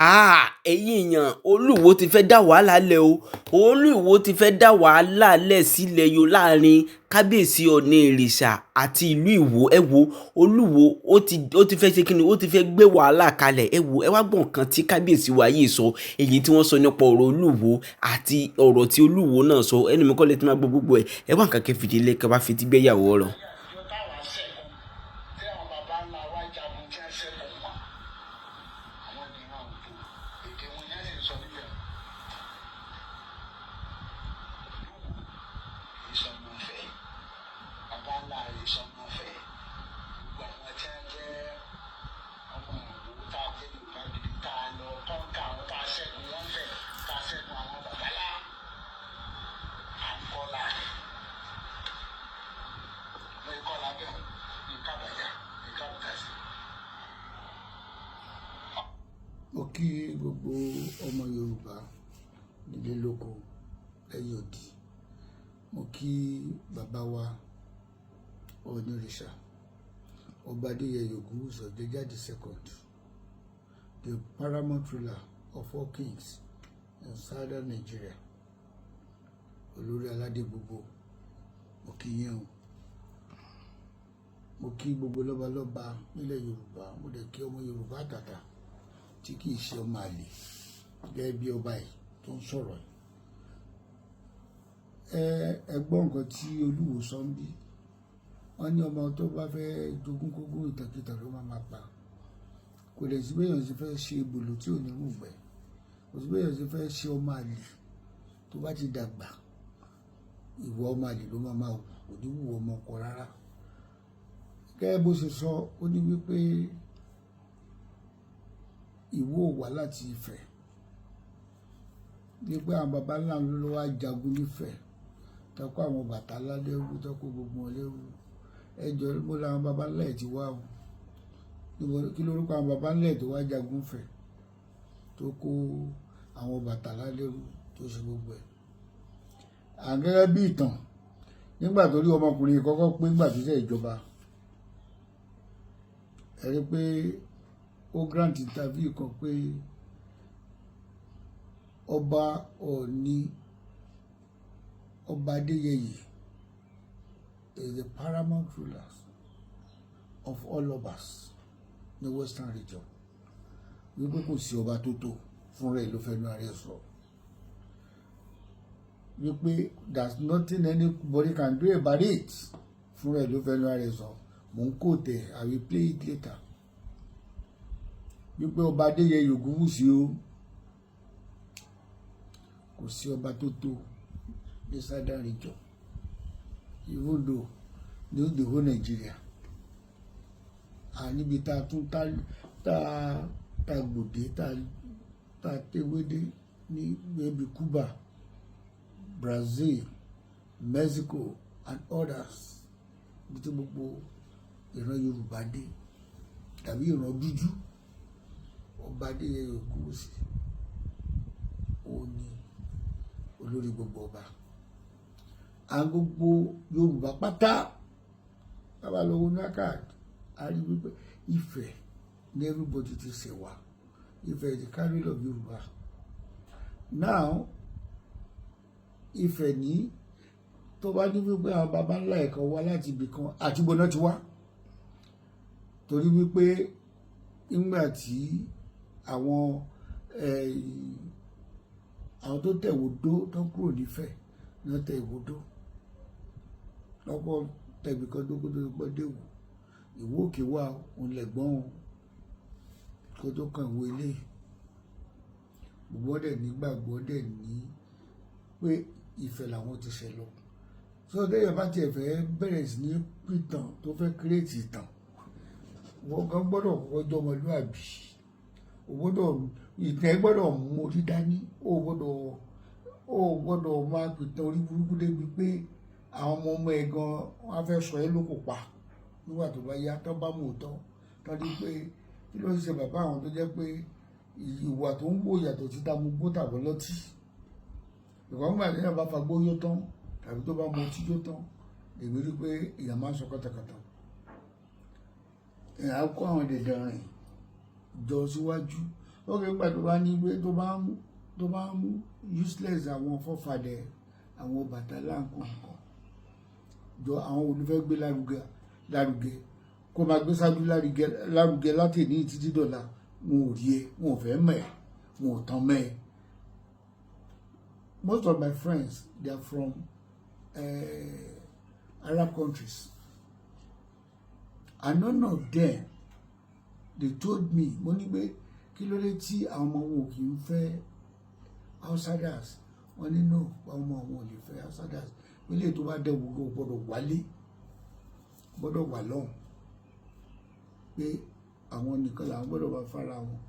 Ẹ̀yin èèyàn, Olúwo ti fẹ́ dá wàhálà lẹ̀ o. Olúwo ti fẹ́ dá wàhálà lẹ̀ sílẹ̀ yo láàrin Kábíyèsí Ọọ̀ni Ìrìṣà àti ìlú Ìwó. Ẹ wo, Olúwo ó ti fẹ́ ṣe kíni, ó ti fẹ́ gbé wàhálà kalẹ̀. Ẹ wo, ẹ wá gbọ́ nǹkan tí Kábíyèsí wa yìí sọ, èyí tí wọ́n sọ nípa ọ̀rọ̀ Olúwo àti ọ̀rọ̀ tí Olúwo náà sọ. Ẹnu mi kọ́ lẹ ti máa gbọ́ gbogbo ẹ̀. Ẹ wá nǹkan kẹ́ fìdílé kẹ́ bá fi ti gbéyàwó ọ̀rọ̀. Ìjọ táwa ṣẹ́gun, tí àwọn baba ńlá wa jagun tí wọ́n ṣẹ́gun wọn, àwọn nìran òjò, èdè wọn yẹn sì ń sọ níbẹ̀. Olúwo kì í sọmọ Ifẹ̀, baba ńlá rẹ̀ sọmọ Ifẹ̀. Gbogbo àwọn tí wọ́n jẹ́ ọmọ Ìwó tá a jẹ́ Yorùbá gidi, tá a lọ conquer àwọn, tá a ṣẹ́gun wọn fẹ̀, tá a ṣẹ́gun àwọn babalá, à ń kọ́ láàrin wọ́n kọ́ lábẹ́ ní kábàjá ní kábàjá sí. Mo kí gbogbo ọmọ Yorùbá nílé, lóko, lẹ́yìn odi. Mo kí bàbá wa Ọọ̀nirìṣà, Ọba Adéyẹyè Ògúnwùsì Ọ̀jájá the Second, the paramount ruler of all kings in southern Nigeria, olórí aládé gbogbo. Mo kí yín o. Mo kí gbogbo lọ́balọ́ba nílẹ̀ Yorùbá. Mo dẹ̀ kí ọmọ Yorùbá àtàtà tí kì í ṣe ọmọ àlè gẹ́gẹ́ bí ọba yìí tó ń sọ̀rọ̀ yìí. Ẹ gbọ́ nǹkan tí Olúwo sọ ń bí. Wọ́n ní ọmọ tó bá fẹ́ jogún kógún, ìtàkìtà ló máa pa. Kò dẹ̀ sí béèyàn ṣe fẹ́ ṣe ebòlò tí ò ní rúgbẹ́. Kò sí béèyàn ṣe fẹ́ ṣe ọmọ àlè, tó bá ti dàgbà, ìwọ ọmọ àlè ló máa wù, kò ní wù ọmọ ọkọ rárá. Gẹ́gẹ́ bó ṣe sọ, ó ní wípé Ìwó wá láti Ifẹ̀, wípé àwọn baba ńlá ló wá jagun nífẹ̀ẹ́ tó kó àwọn Ọbàtálá lẹ́rú, tó kó gbogbo wọn lẹ́rú. Ẹ jọ̀ọ́, níbo làwọn baba ńlá ẹ̀ ti wá o? Kí lórúkọ àwọn baba ńlá ẹ̀ tó wá jagun fẹ̀, tó kó àwọn Ọbàtálá lẹ́rú, tó ṣe gbogbo ẹ̀? À gẹ́gẹ́ bí ìtàn, nígbà tó rí ọmọkùnrin yìí kọ́kọ́ pé nígbà tó ṣe ìjọba, ẹ rí pé ó grant interview kan pé ọba Ọọ̀ni, Ọba Adéyẹyè is the paramount ruler of all obas ní Western Region, wípé kò sí ọba tó tó fúnra ẹ̀ ló fẹ́ nu ara ẹ̀ sọ wípé there's nothing anybody can do about it. Fúnra ẹ̀ ló fẹ́ nu ara ẹ̀ sọ. Mò ń kò tẹ̀, I will play it later, wípé Ọba Adéyẹyè Ògúnwùsì o, kò sí ọba tó tó ní Southern Region, even though ní the whole Nigeria, à níbi tá a tún tá a gbòde, tá a tewédé ní maybe Cuba, Brazil, Mexico and others, bí tí gbogbo ìran Yorùbá dé tàbí ìran dúdú, Ọba Adéyẹyè Ògúnwùsì òun ni olórí gbogbo ọba à ń gbogbo Yorùbá pátá. Bàbá lọ wo NACAD, a rí wípé Ifẹ̀ ní everybody ti ṣẹ̀ wá. Ifẹ̀ is the capital of Yorùbá now. Ifẹ̀ ní tó bá ní wípé àwọn baba ńlá ẹ̀kan wá láti ibì kan àti gbóná ti wá, torí wípé nígbà tí àwọn tó tẹ̀ Ìwó dó tó kúrò nífẹ̀ẹ́ ní wọ́n tẹ̀ Ìwó dó lọ́pọ̀ tẹ̀gbì kan tó kó tó pọ́ dé Ìwó. Ìwó Òkè wà, òun lẹ̀gbọ́n o, kó tó kan Ìwó ilé. Gbogbo dẹ̀ nígbàgbọ́ dẹ̀ ní pé Ifẹ̀ làwọn ti ṣẹ̀ lọ. So téèyàn bá tiẹ̀ fẹ́ bẹ̀rẹ̀ sí ní pìtàn, tó fẹ́ create ìtàn, wọ́n gan gbọ́dọ̀ kọ́kọ́ jọmọlúàbí. O gbọ́dọ̀, ìtàn ẹ gbọ́dọ̀ mú orí dání. O gbọ́dọ̀ máa pìtàn orí burúkú débi pé àwọn ọmọ ọmọ ẹ gan wọ́n á fẹ́ sọ ẹ́ lóko pa nígbà tó bá yá, tó bá mú òótọ́ tó di pé kí ló ń ṣe bàbá àwọn, tó jẹ́ pé ìwà tó ń wò yàtọ̀ sí ta gbogbo tàbí lọ́tí. Ìwà ńgbà tí èèyàn bá fagbó yó tán tàbí tó bá mu ọtí yó tán, èmi rí pé èèyàn máa ń sọ kọ́tàkọ́tà. Èèyàn á kó àwọn dẹ̀dẹ̀rìn jọ síwájú. Ó kì í gbà tó bá ní pé tó bá ń useless àwọn forefather, àwọn Ọbàtálá, nǹkan jọ, àwọn olùfẹ́ gbé lárugẹ lárugẹ, kó máa gbé sáájú lárugẹ lárugẹ láti ní títí dọ̀la. Wọn ò rí ẹ, wọn ò fẹ́ mọ̀ ẹ́, wọn ò tán mọ́ ẹ. Most of my friends, they are from Arab countries, and none of them, they told me, mo ní pé kí ló dé tí àwọn ọmọ wọn ò kì í fẹ́ outsiders? Wọ́n ní no, àwọn ọmọ wọn ò lè fẹ́ outsiders, ilé tó bá dẹ̀ wò gbọ́dọ̀ wálé, gbọ́dọ̀ wà lọ́hùn, pé àwọn nìkan làwọn gbọ́dọ̀ bá fara wọn.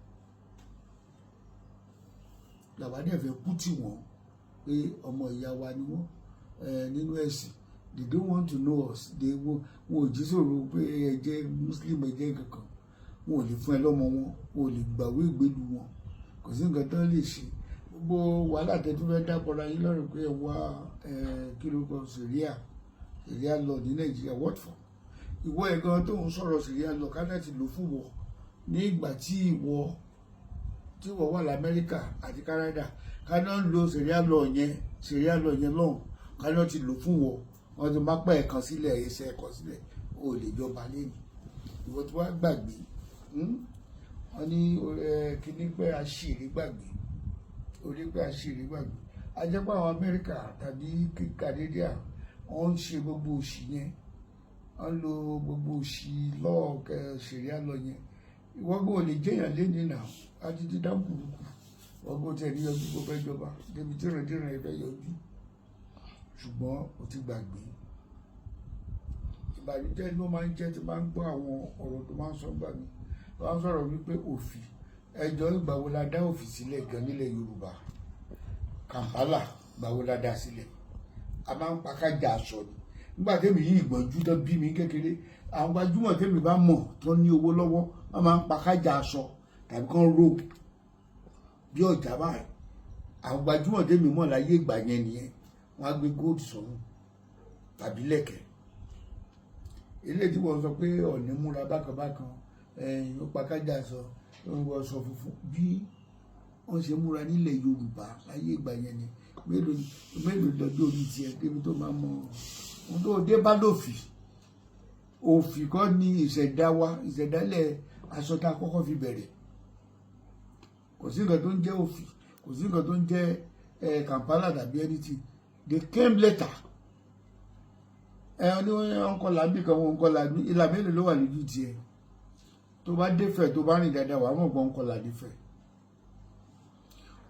Làwa dẹ̀ fẹ́ kú tì wọ́n pé ọmọ ìyá wa ni wọ́n nínú ẹ̀sìn. They don't want to know us. They wọn ò jí sọ̀rọ̀ pé ẹ jẹ́ Muslim, ẹ jẹ́ kankan. Wọn ò lè fún ẹ lọ́mọ wọn, wọn ò lè gbàwé ìgbélú wọn, kò sí nǹkan tó lè ṣe. Gbogbo wàhálà tẹ́tí fẹ́ dábọ̀ra yín lọ́rùn pé ẹ wá kí ló kọ Sharia law ní Nàìjíríà, what for? Ìwọ ẹ̀ gan tó ń sọ̀rọ̀ Sharia law, kánẹ́ẹ̀tì ló fún wọ ní ìgbà tí ìwọ wà lamẹ́ríkà àti Canada. Káná ń lo Sharia law yẹn lọ́hùn, káná ti lò fún wọ, wọ́n ti má pẹ́ ẹ̀kan sílẹ̀, ẹsẹ̀ ẹ̀kan sílẹ̀, o lè jọba lẹ́nu. Ìwọ tí wàá gbàgbé, wọ́n ní kíní pé aṣèré gbàgbé orí pé aṣèré gbàgbé. A jẹ́ pé àwọn Amẹ́ríkà tàbí Canada, wọ́n ń ṣe gbogbo òṣì yẹn, wọ́n ń lo gbogbo òṣì lọ́ọ̀ Sharia law yẹn. Ìwọ́gbọ́n ò lè jẹ́yàn lẹ́ni náà á ti ti dá kùrùkù. Ìwọ́gbọ́n tẹ̀ ní yọjú kó fẹ́ jọba débi tí ìrìndìrìn ẹ fẹ́ yọjú, ṣùgbọ́n o ti gbàgbé. Ìbànújẹ́ ló máa ń jẹ́ tí máa ń gbọ́ àwọn ọ̀rọ̀ tó máa ń sọ gbà mí. Wọ́n sọ̀rọ̀ wípé òfì ẹjọ́, ìgbà wo la dá òfì sílẹ̀ gan nílẹ̀ Yorùbá? Kampala, ìgbà wo la dá sílẹ̀? A máa ń pa kájà aṣọ ni. Nígbà tẹ́mi yìí ìgbọ̀njú tó bí mi kékeré, àwọn gbajúmọ̀ tẹ́mi bá mọ̀ tó ní owó lọ́wọ́, wọ́n máa ń pa kájà aṣọ tàbí kán ró bí ọ̀já báyìí. Àwọn gbajúmọ̀ tẹ́mi mọ̀ láyé ìgbà yẹn nìyẹn. Wọ́n á gbé gold sọ́run tàbí lẹ̀kẹ̀. Eléyìí tí wọ́n sọ pé ọ̀ní múra bákan bákan, ẹ̀yìn ó pa kájà aṣọ, ó ń wọ aṣọ funfun, bí wọ́n ṣe múra nílẹ̀ Yorùbá láyé ìgbà yẹn ni. Mélòó mélòó lọ́jọ́ orí tiẹ̀ débi tó máa mọ ohun tó dé bá lòfì? Òfì kọ́ ni ìṣẹ̀dá wa, ìṣẹ̀dálẹ̀ aṣọ tá a kọ́kọ́ fi bẹ̀rẹ̀. Kò sí nǹkan tó ń jẹ́ òfì, kò sí nǹkan tó ń jẹ́ Kampala tàbí anything. They came later. Ẹ ní wọn kọ́ làbí kan, wọn kọ́ làbí. Ìlà mélòó ló wà lójú tiẹ̀? Tó bá défẹ̀, tó bá rìn dáadáa, wàá mọ̀ pé wọn kọ́ làbí fẹ̀.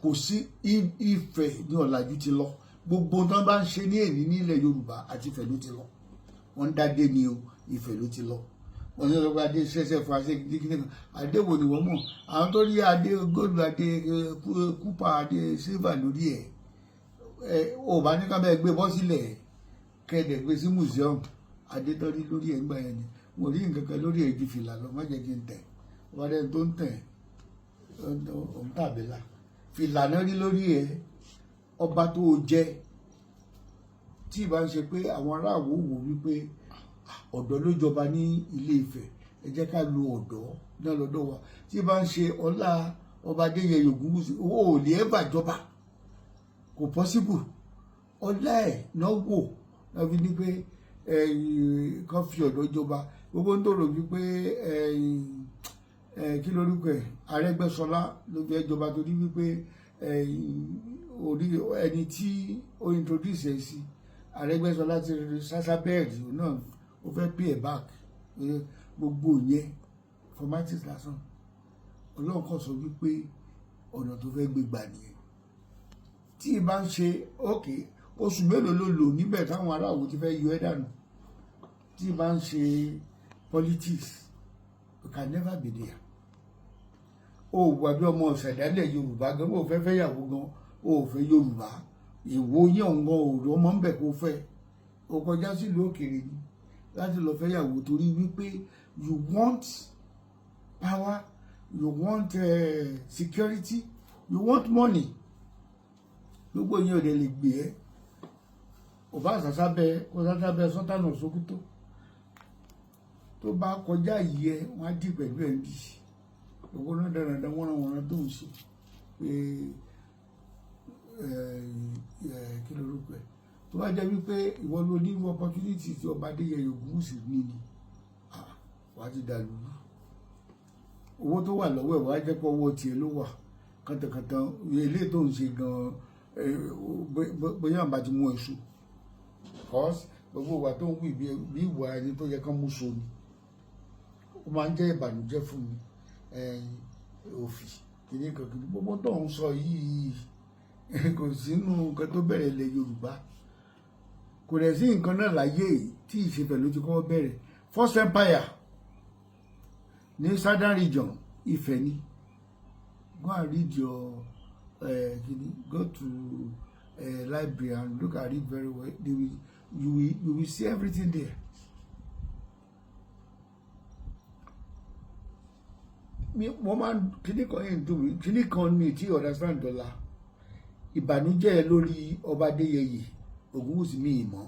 Kò sí Ifẹ̀ ní ọ̀làjú ti lọ. Gbogbo tó bá ń ṣe ní èní nílẹ̀ Yorùbá àti Ifẹ̀ ló ti lọ. Wọ́n ń dádé ni o, Ifẹ̀ ló ti lọ. Wọ́n ní ọlọ́pàá adé ṣẹ̀ṣẹ̀ fún àṣẹ kíkíní kan. Adé wo ni wọ́n mọ̀? Àwọn tó rí adé gold, adé copper, adé silver lórí ẹ̀, ẹ ò bá ní ká bẹ́ẹ̀ gbé bọ́ sílẹ̀, kẹ́ẹ̀dẹ̀ gbé sí museum. Adé tó rí lórí ẹ̀ ńgbà yẹn ni mo rí nǹkan kan lórí ẹ̀ ju fìlà lọ. Má jẹ́ kí n tẹ̀ wọ́n dẹ́ni tó ń tẹ̀ òun tàbí là fìlà náà rí lórí ẹ̀. Ọba tó jẹ́, tí ìbá ń ṣe pé àwọn aráàwọ̀ wò wípé ọ̀dọ́ ló jọba ní Ilé Ifẹ̀, ẹ jẹ́ ká lo ọ̀dọ́ náà lọ́dọ̀ wa. Tí ìbá ń ṣe ọlá ọba Adéyẹyè Ògúnwùsì, owó ò lè ẹ́ bàjọba, kò possible. Ọlá ẹ̀ náà wò náà fi ní pé kán fi ọ̀dọ́ jọba. Gbogbo ń tòrò wípé kí lórúkọ ẹ̀, Arẹ́gbẹ́ṣọlá ló fẹ́ jọba torí wípé orí ẹni tí ó introduce ẹ̀ sí Arẹ́gbẹ́ṣọlá ti rí sásá bẹ́ẹ̀rì náà, ó fẹ́ pay ẹ̀ back. Gbogbo yẹn formalities lásán. Ọlọ́run kàn sọ wípé ọ̀nà tó fẹ́ gbé gbà nìyẹn. Tí ì bá ń ṣe ókè, oṣù mélòó ló lò níbẹ̀ táwọn aráàlú ti fẹ́ yọ ẹ́ dànù? Tí ì bá ń ṣe politics, you can never be there. O wà bí ọmọ ìṣẹ̀dálẹ̀ Yorùbá gan, o fẹ́ fẹ́ yàwó gan, o fẹ́ Yorùbá ìwò yẹn gan, òòrùn ọmọ ń bẹ̀ kó fẹ́ o kọjá sílùú òkèèrè ni láti lọ fẹ́ yàwó, torí wípé you want power, you want security, you want money. Gbogbo yẹn ò dẹ̀ lè gbé ẹ́. Ò bá sàṣà bẹ, kó sàṣà bẹ Sultan of Sokoto, tó bá kọjá yìí ẹ, wọ́n á dì pẹ̀lú ẹ̀ ń bì. Gbogbo náà dáradára wọ́nranwọ̀nran tó ń ṣe pé kí lorúkọ ẹ̀, tó bá jẹ́ wípé ìwọ ló ní irú opportunity tí ọba Adéyẹyè Ògúnwùsì ní ni, ah, wàá ti dà lùlù. Owó tó wà lọ́wọ́ ẹ̀ wàá jẹ́ pé ọwọ́ tiẹ̀ ló wà kàntàkàntàn. Eléyìí tó ń ṣe gan-an, bóyá àbá ti mú èso, because gbogbo ìwà tó ń wù bí ìwà ẹni tó yẹ kán mú so ni. Ó máa ń jẹ́ ìbànújẹ́ fún mi. Òfì kìíní kan kìíní, gbogbo tó ń sọ yìí kò sínú nǹkan tó bẹ̀rẹ̀ ilẹ̀ Yorùbá. Kò dẹ̀ sí nǹkan náà láyé tí ìṣẹ̀fẹ̀ ló ti kọ́kọ́ bẹ̀rẹ̀. First empire ní southern region, Ifẹ̀ ni. Go and read your kìíní, go to library and look at it very well. They will you will you will see everything there. Mi mo máa ń kíní kan yẹn dùn mí, kíní kan mi tí understand dọ́là ìbànújẹ́ lórí ọba Adéyẹyè Ògúnwùsì mi ìmọ̀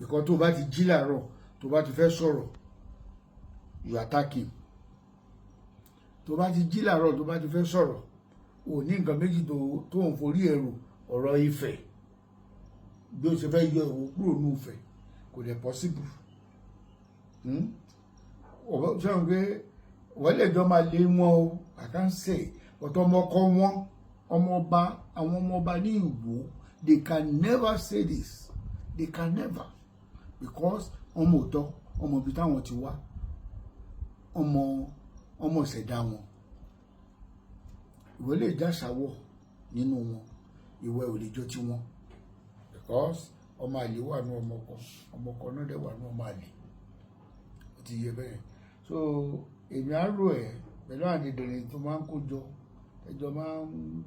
ìkan. Tó bá ti jí làárọ̀, tó bá ti fẹ́ sọ̀rọ̀, you attack him. Tó bá ti jí làárọ̀, tó bá ti fẹ́ sọ̀rọ̀, ò ní nǹkan méjì tó ń forí ẹ̀rù ọ̀rọ̀ Ifẹ̀, bí ó ṣe fẹ́ yọ Ìwó kúrò ní Ifẹ̀. Kò dẹ̀ possible. Ṣé wọn pé wọ́n lè jọ máa lé wọn o? I can say, but ọmọ ọkọ wọn, ọmọ ọba, àwọn ọmọ ọba ní Ìwó, they can never say this. They can never, because ọmọ òótọ́, ọmọ ibi táwọn ti wá, ọmọ ọmọ ìṣẹ̀dá wọn. Ìwọ lè jáṣàwọ̀ nínú wọn, ìwọ ò lè jọ tí wọn, because ọmọ àlè wà ní ọmọ ọkọ, ọmọ ọkọ náà dẹ̀ wà ní ọmọ àlè. Ó ti yẹ bẹ́ẹ̀. So èmi á rò ẹ́ pẹ̀lú àwọn ìdìrín tó máa ń kó jọ, ẹjọ́ máa ń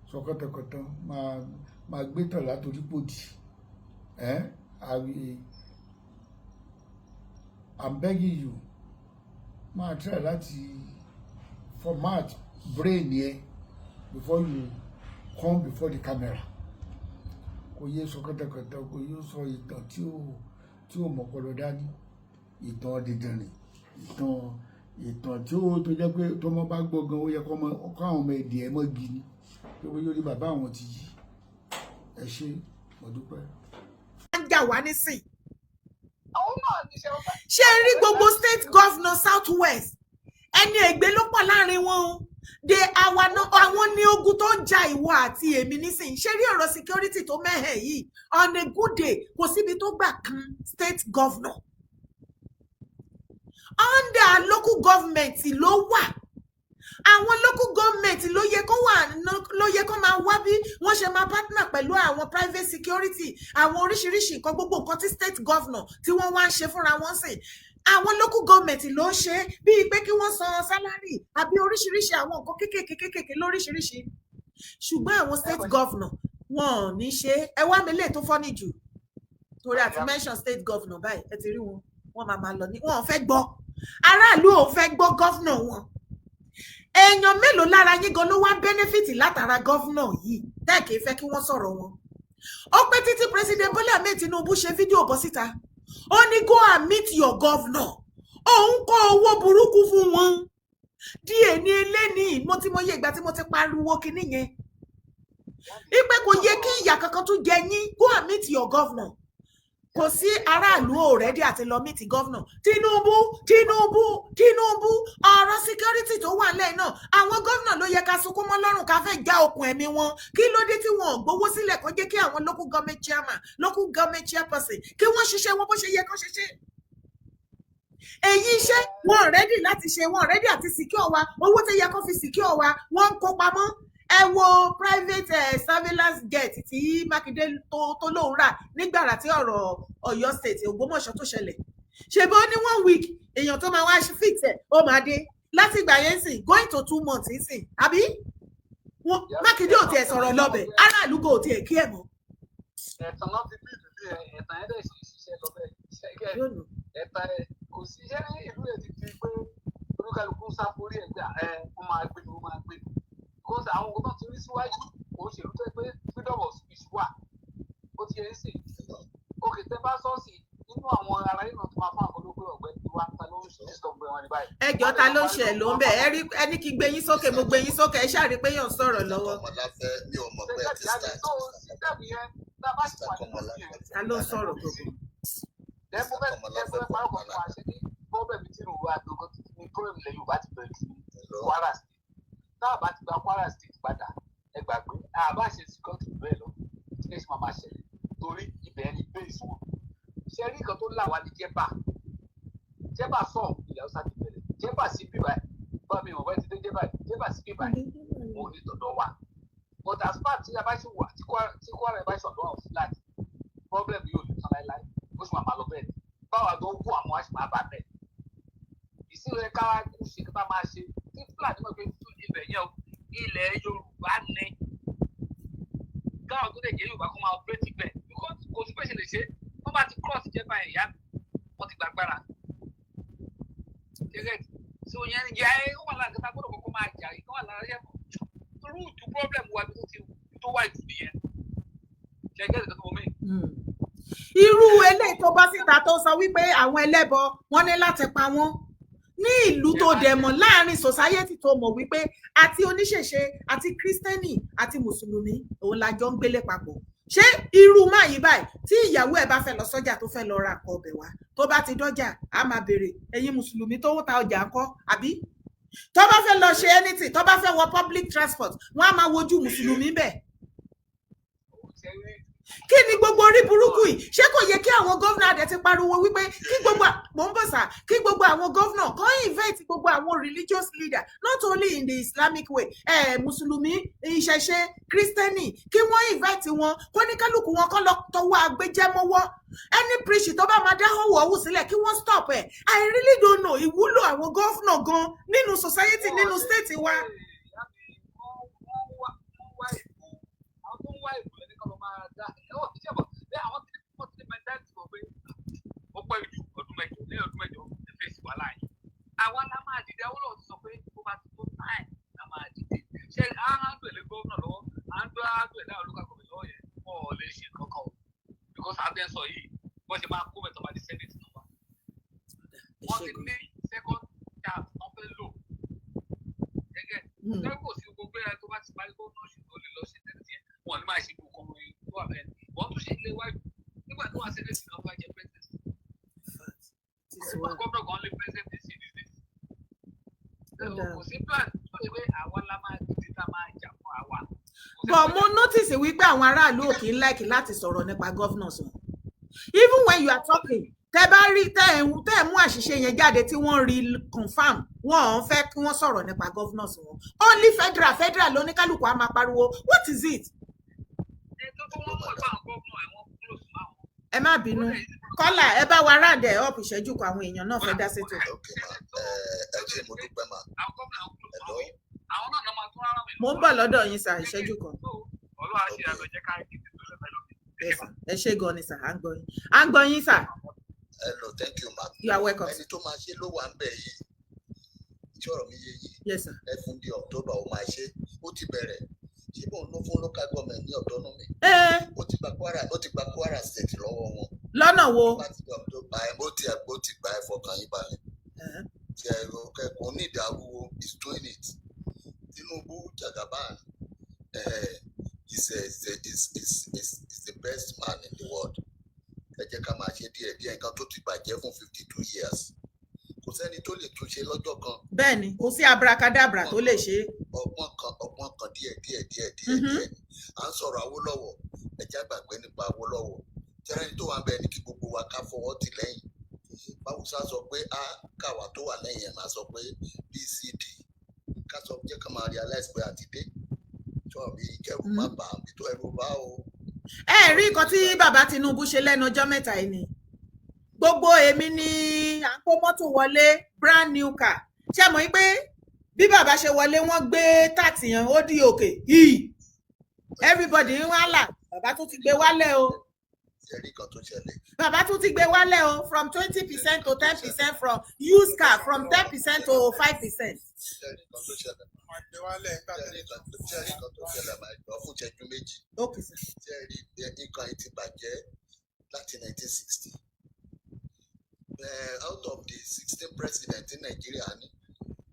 sọ kọ́tọ̀kọ́tọ̀, máa gbé tàn látòrí pòdì ẹ́. I'm begging you, máa try láti format brain yẹn before you come before the camera. Kò yé sọ kọ́tọ̀kọ́tọ̀, kò yé sọ ìtàn tí ò mọ̀pọ̀lọ dání, ìtàn dídìrín, ìtàn tí ó tó jẹ́ pé tọmọ bá gbọ́ gan, ó yẹ kọ́ àwọn ọmọ èdè ẹ̀ mọ́ gi ni pé bóyá orí bàbá àwọn ti yí. Ẹ ṣé, mo dúpẹ́. Ń jà wá nísìn. Òun náà ní ṣe wọ́n. Ṣé ẹ rí gbogbo state governor South West, ẹni ègbé ló pọ̀ láàrin wọn o. De àwa náà, àwọn ní ogun tó ń ja ìwọ àti èmi nísìnyí. Ṣé rí ọ̀rọ̀ security tó mẹ́hẹ̀ yìí, on a good day, kò síbi tó gbà kan state governor, under local government ló wà. Àwọn local government ló yẹ kó wà, ló yẹ kó máa wá bí wọ́n ṣe máa partner pẹ̀lú àwọn private security, àwọn oríṣiríṣi nǹkan. Gbogbo nǹkan tí state governor tí wọ́n wá ń ṣe fúnra wọn sìn, àwọn local government ló ń ṣe, bíi pé kí wọ́n san salary àbí oríṣiríṣi àwọn nǹkan kéékèèké kéékèèké lóríṣiríṣi. Ṣùgbọ́n àwọn state governor, wọn ò ní ṣe. Ẹ wá mi lè tó fọ́nì jù, torí àti mention state governor báyìí, ẹ ti rí wọn, wọn máa máa lọ ní wọn ò fẹ́ gbọ́. Aráàlú ò fẹ́ gbọ́ governor wọn. Èèyàn mélòó lára yín gan ló wá benefit látara governor yìí tẹ́ kìí fẹ́ kí wọ́n sọ̀rọ̀ wọn? Ó pẹ́ títí President Bola Ahmed Tinubu ṣe fídíò bọ́ síta, ó ní, "Go and meet your governor." Òun kó owó burúkú fún wọn díẹ̀ ní eléni. Mo ti mọ iye ìgbà tí mo ti pariwo kinní yẹn ipe kò yẹ kí ìyà kankan tún jẹ yín. Go and meet your governor. Kò sí, aráàlú ò ready àti lọ meet governor. Tinubu, Tinubu, Tinubu, ọ̀rọ̀ security tó wà lẹ́yìn náà, àwọn governor ló yẹ ká sunkún mọ́ lọ́rùn, ká fẹ́ já okùn ẹ̀mí wọn. Kí ló dé tí wọn ò gbowó sílẹ̀ kó jẹ́ kí àwọn local government chairman, local government chairperson, kí wọ́n ṣiṣẹ́ wọn bó ṣe yẹ kó ṣiṣẹ́? Èyí iṣẹ́ wọn ready láti ṣe, wọn ready àti secure wa. Owó tó yẹ kó fi secure wa, wọ́n ń kó pamọ́. Ẹ wo private surveillance jet tí Mákindé tó lóun rà nígbàrà tí ọ̀rọ̀ Ọ̀yọ́ State, Ògbómọ̀ṣọ́ tó ṣẹlẹ̀. Ṣèbó ní one week, èèyàn tó máa wá fix ẹ̀ ó máa dé. Láti ìgbà yẹn sìn, going to 2 months sìn, àbí Mákindé ò tiẹ̀ sọ̀rọ̀ lọ́bẹ̀, aráàlú kò tiẹ̀ kí ẹ̀ mọ́. Ẹ̀tàn náà ti bí ìlú ẹ̀, ẹ̀tàn ẹ̀ dẹ̀ sì ń ṣiṣẹ́ lọ bẹ́ẹ̀. Ẹ̀tàn ẹ̀ kò sí iṣẹ́ ní ìlú ẹ̀ ti di pé olúkálukú ń sá forí ẹ̀ gbà ẹ̀, ó máa gbé mi, ó máa gbé mi, because àwọn nǹkan tó ti rí síwájú kò ń ṣèlú tó yẹ pé freedom of speech wà. Ó ti yẹ ń sìn òkè tẹ bá sọ́ọ̀sì nínú àwọn ará yìí náà tó máa fún àwọn olóògbé ọ̀gbẹ́ni wa ta ló ń ṣe disturb wọn ni. báyìí. Ẹjọ́, ta ló ń ṣe ẹ̀ ló ń bẹ̀? Ẹ rí ẹni kí n gbé yín sókè, mo gbé yín sókè. Ẹ ṣáà rí pé yàn ń sọ̀rọ̀ lọ́wọ́. Kọ́mọláfẹ́, mi ò mọ̀ pé ẹ ti start. So system yẹn, tá a bá sì wà nínú yẹn. Ta ló ń sọ̀rọ̀ gbogbo? Then mo fẹ́ parọ́ kan fún wa ṣe ní problem tí ìlú wa gbogbo ní problem ilẹ̀ Yorùbá ti bẹ̀rẹ̀ jù ní Kwara State. Tá a bá ti gba Kwara State padà, ẹ gbàgbé, a bá ṣe security bẹ́ẹ̀ lọ, kí ni ṣe máa ṣẹlẹ̀? Torí ibẹ̀ ni base wọn. Ṣe rí nǹkan tó là wá ní Jẹ́bà? Jẹ́bà sọ̀, ilẹ̀ Haúsá ti bẹ̀rẹ̀. Jẹ́bà sí bíbá ẹ̀ bá mi ò bá ti dé Jẹ́bà, Jẹ́bà sí bíbá ẹ̀ òun ní tọ̀dọ̀ wa. But as far tí a bá ṣe wà, tí Kwara bá ṣe ọ̀dọ́ àwọn Fúlàní, problem yóò lè tán láéláé. Ó sì máa lọ bẹ́ẹ̀ ni. Báwa tó ń kó àwọn àṣì máa bá bẹ́ẹ̀. Ìṣirò káwá kú ṣe kí bá máa ṣe tí Fúlàní mọ̀ pé ibẹ̀ yẹn o, ilẹ̀ Yorùbá ní káwọn tó lè jẹ́ Yorùbá kó máa operate bẹ́ẹ̀, because kò sí pé ṣe lè ṣe. Wọ́n bá ti cross Jẹ́bà yẹn, ìyá mi, wọ́n ti gbàgbára gẹ́gẹ́. So yẹn ni yẹ ó wà lára kẹta gbọ́dọ̀ kọ́kọ́ máa jà yìí. Ó wà lára yẹn root problem wa bí tó ti tó wà jù nìyẹn. Ṣe gẹ́gẹ́ tó mọ̀ mí. Irú eléyìí tó bọ́ síta tó sọ wípé àwọn ẹlẹ́bọ, wọ́n ní láti pa wọ́n ní ìlú tó dẹ̀ mọ̀, láàrin society tó mọ̀ wípé àti oníṣẹ̀ṣe àti Kristẹni àti Mùsùlùmí òun la jọ ń gbélé papọ̀. Ṣé irú máa yí báyìí, tí ìyàwó ẹ̀ bá fẹ́ lọ sọ́jà, tó fẹ́ lọ ra nǹkan ọbẹ̀ wá, tó bá ti dọ́jà, á máa béèrè, "Ẹ̀yin Mùsùlùmí tó ń ta ọjà ńkọ́?" Àbí tó bá fẹ́ lọ ṣe anything, tó bá fẹ́ wọ public transport, wọ́n á máa wojú Mùsùlùmí bẹ́ẹ̀. Kí ni gbogbo orí burúkú yìí? Ṣé kò yẹ kí àwọn gómìnà adẹ ti pariwo wípé kí gbogbo, mò ń bọ̀ sà, kí gbogbo àwọn gómìnà kan invite gbogbo àwọn religious leader, not only in the Islamic way, Mùsùlùmí, ìṣẹ̀ṣe, Kristẹni, kí wọ́n invite wọn, kó ní kálukú wọn kọ́ lọ tọwọ́ agbẹjẹmọ́wọ́? Any preach tó bá máa dá họ̀wọ̀ ọ̀hún sílẹ̀, kí wọ́n stop ẹ̀. I really don't know ìwúlò àwọn gómìnà gan nínú society, nínú state wa. Wọ́n wá ìbò, àwọn tó ń wá ìbò lẹ́ni kọ́ ló máa dá ẹ̀ ṣe bọ̀ bẹ́ẹ̀. Àwọn tí wọ́n ti ní mentality wọn pé ó pẹ́ ju ọdún 8, lẹ́yìn ọdún 8 ẹ fèsì wàhálà yìí. Àwa la máa dìde. Awólọ́wọ̀ ti sọ pé ó bá ti tó time la máa dìde. Ṣé à ń dùn ẹ̀lẹ́ gómìnà lọ́wọ́, à ń dùn ẹ̀lẹ́ àwọn local government lọ́wọ́ yẹn, wọ́n ò lè ṣe kankan o, because à ń sọ yìí, wọ́n ṣe máa kó mẹ́tọ́ máa di Senate náà wá. Wọ́n ti ní second chance wọ́n fẹ́ lò gẹ́gẹ́ gẹ́gẹ́. Kò sí gbogbo ẹ̀ tó bá ti parí gómìnà ṣe tó lè lọ ṣe tẹ́lẹ̀ yẹn, wọ́n ní máa ṣe gbogbo ọmọ yẹn tó wà bẹ́ẹ̀. Wọ́n tún ṣe ilé iwájú nígbà tó wà Senate náà fà jẹ́ president. Gómìnà kan lé president sí these days. Kò sí plan tó lè pé àwa la máa dìde, tá máa jà fún àwa. But mo notice wípé àwọn aráàlú ò kì í like láti sọ̀rọ̀ nípa governors wọn. Even when you are talking, tẹ bá rí tẹ ẹ mú àṣìṣe yẹn jáde tí wọ́n rí confirm, wọn ò fẹ́ kí wọ́n sọ̀rọ̀ nípa governors wọn. Only federal, federal lóníkálùkù á máa pariwo. What is it? Ẹ má bínú, kọ́là, ẹ bá wa round ẹ̀ up ìṣẹ́jú kan, àwọn èèyàn náà fẹ́ dá sétò. Ok ma, ẹ ṣe, mo dúpẹ́ ma. Hello. Mo ń bọ̀ lọ́dọ̀ yín sà, ìṣẹ́jú kan. Ẹ ṣé gan ni sà, à ń gbọ́ yín, à ń gbọ́ yín sà. Hello, thank you ma. You are welcome. Ẹni tó máa ṣe ló wà ń bẹ̀ yìí tí ọ̀rọ̀ mi yé yìí. Yes sir. Ẹ fún di October, ó máa ṣe. Ó ti bẹ̀rẹ̀. Ṣé bóun ló fún local government ní autonomy? Ó ti gba Kwara State lọ́wọ́ wọn. Lọ́nà wo? Bá ti di October ẹ, ó ti gba. Ẹ fọkàn yín balẹ̀. Tí ẹ kẹ́kọ̀ọ́ ní ìdáwó is doing it. Tinubu Jagaban is the best man in the world. Ẹ jẹ́ ká máa ṣe díẹ̀ díẹ̀. Nǹkan tó ti bàjẹ́ fún 52 years, kò sẹ́ni tó lè túnṣe lọ́jọ́ kan. Bẹ́ẹ̀ni, kò sí abracadabra tó lè ṣe é. Ọgbọ́n kan, ọgbọ́n kan, díẹ̀ díẹ̀ díẹ̀ díẹ̀ díẹ̀ ni. À ń sọ̀rọ̀ Awólọ́wọ̀, ẹ jẹ́ àgbàgbé nípa Awólọ́wọ̀. Tẹ́rẹ́ni tó wà ń bẹ ní kí gbogbo wa ká fọwọ́ tì lẹ́yìn. Báwùsá sọ pé a káwa tó wà lẹ́yìn ẹ̀ máa sọ pé bcd ká sọ, jẹ́ ká máa realize pé a ti dé sọ̀rọ̀ kẹrù má bà á bí tó ẹrù bá o. Ẹ rí nǹkan tí bàbá Tinubu ṣe lẹ́nu ọjọ́ mẹ́ta yìí ni gbogbo èmi ni à ń kó mọ́tò wọlé, brand new car. Ṣé mọ̀ pé bí bàbá ṣe wọlé, wọ́n gbé tax yẹn, ó di òkè yìí, everybody ń wá là, bàbá tún ti gbé wálẹ̀ o. Ṣe rí nǹkan tó ṣẹlẹ̀? Bàbá tún ti gbé wálẹ̀ o, from 20% to 10%, from used car, from 10% to 5%. Ṣe rí nǹkan tó ṣẹlẹ̀? Ṣe rí nǹkan tó ṣẹlẹ̀? Máa gbọ́ fún ìṣẹ́jú 2. Okay sir. Ṣe rí nǹkan yìí ti bàjẹ́ láti 1960. Out of the 16 president in Nigeria ní,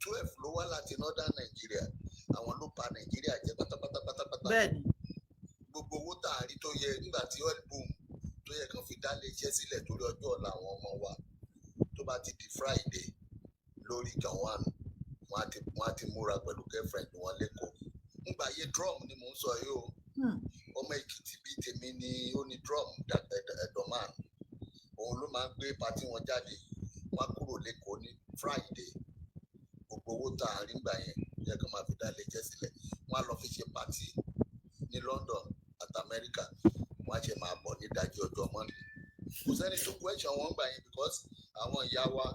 12 ló wá láti northern Nigeria. Àwọn ló pa Nigeria jẹ́ pátápátá pátápátá. Gbogbo owó tá a rí tó yẹ nígbà tí oil boom, tó yẹ kán fi dá lé iṣẹ́ sílẹ̀ torí ọjọ́ ọ̀la àwọn ọmọ wa, tó bá ti di Friday lórí Gawon, wọ́n á ti múra pẹ̀lú girlfriend wọn lẹ́kọ̀ọ́. Nígbà ayé drum ni mò ń sọ yìí o. Ọmọ Èkìtì bíi tèmi ni ó ní drum, Ẹ̀dọ̀mán. Òun ló máa ń gbé party wọn jáde. Wọ́n á kúrò lẹ́kọ̀ọ́ ní Friday. Gbogbo owó tá a rí gbà yẹn yẹ kán máa fi dá lé iṣẹ́ sílẹ̀, wọ́n á lọ fi ṣe party ní London àti America. Wọ́n á ṣe máa bọ̀ ní ìdájí ọjọ́ Monday. Kò sẹ́ni tó question wọn gbà yẹn because àwọn ìyá wa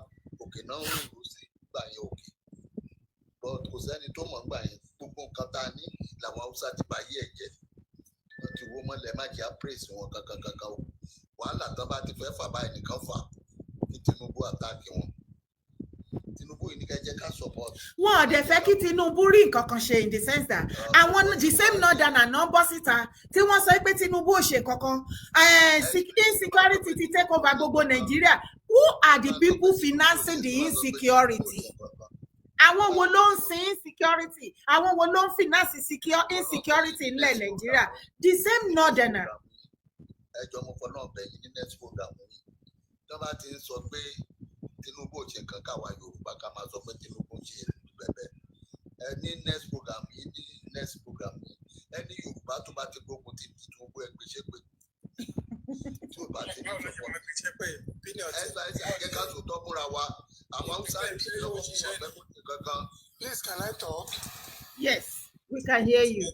òkè náà ń rò sí gbà yẹn òkè, but kò sẹ́ni tó mọ̀ gbà yẹn. Gbogbo nǹkan tá a ní làwọn Haúsá ti bá yé ẹ̀ jẹ́. Wọ́n ti wó mọ́lẹ̀. Má jẹ́ àpèsè wọn kankan kankan o. Wàhálà tán bá ti fẹ́ fà báyìí nìkan fà kí Tinubu attack wọn. Tinubu yìí ní ká jẹ́ ká support. Wọn ò dẹ̀ fẹ́ kí Tinubu rí nǹkan kan ṣe, in the sense that àwọn the same northerner náà bọ́ síta tí wọ́n sọ pé Tinubu ò ṣe kankan, insecurity ti take over gbogbo Nàìjíríà. Who are the people financing the insecurity? Àwọn wo ló ń sin insecurity? Àwọn wo ló ń finance insecurity ńlẹ̀ Nàìjíríà? The same northerner. Ẹjọ́, mo fọ náà bẹ̀yìn, ní next program yìí, tí wọ́n bá ti ń sọ pé Tinubu ò ṣe nǹkan, káwa Yorùbá ká máa sọ pé Tinubu ń ṣe bẹ̀bẹ̀ ẹ. Ní next program yìí, ní next program yìí, ẹni Yorùbá tó bá ti gbógun ti Tinubu, ẹ gbèsè pé tí ò bá ti ní support. Ẹ gba ẹ jẹ́ ká sòótọ́ fúnra wa. Àwọn Haúsá ń bí lọ́wọ́ fún wọn fẹ́ kó ṣe kankan. Please, can I talk? Yes, we can hear you.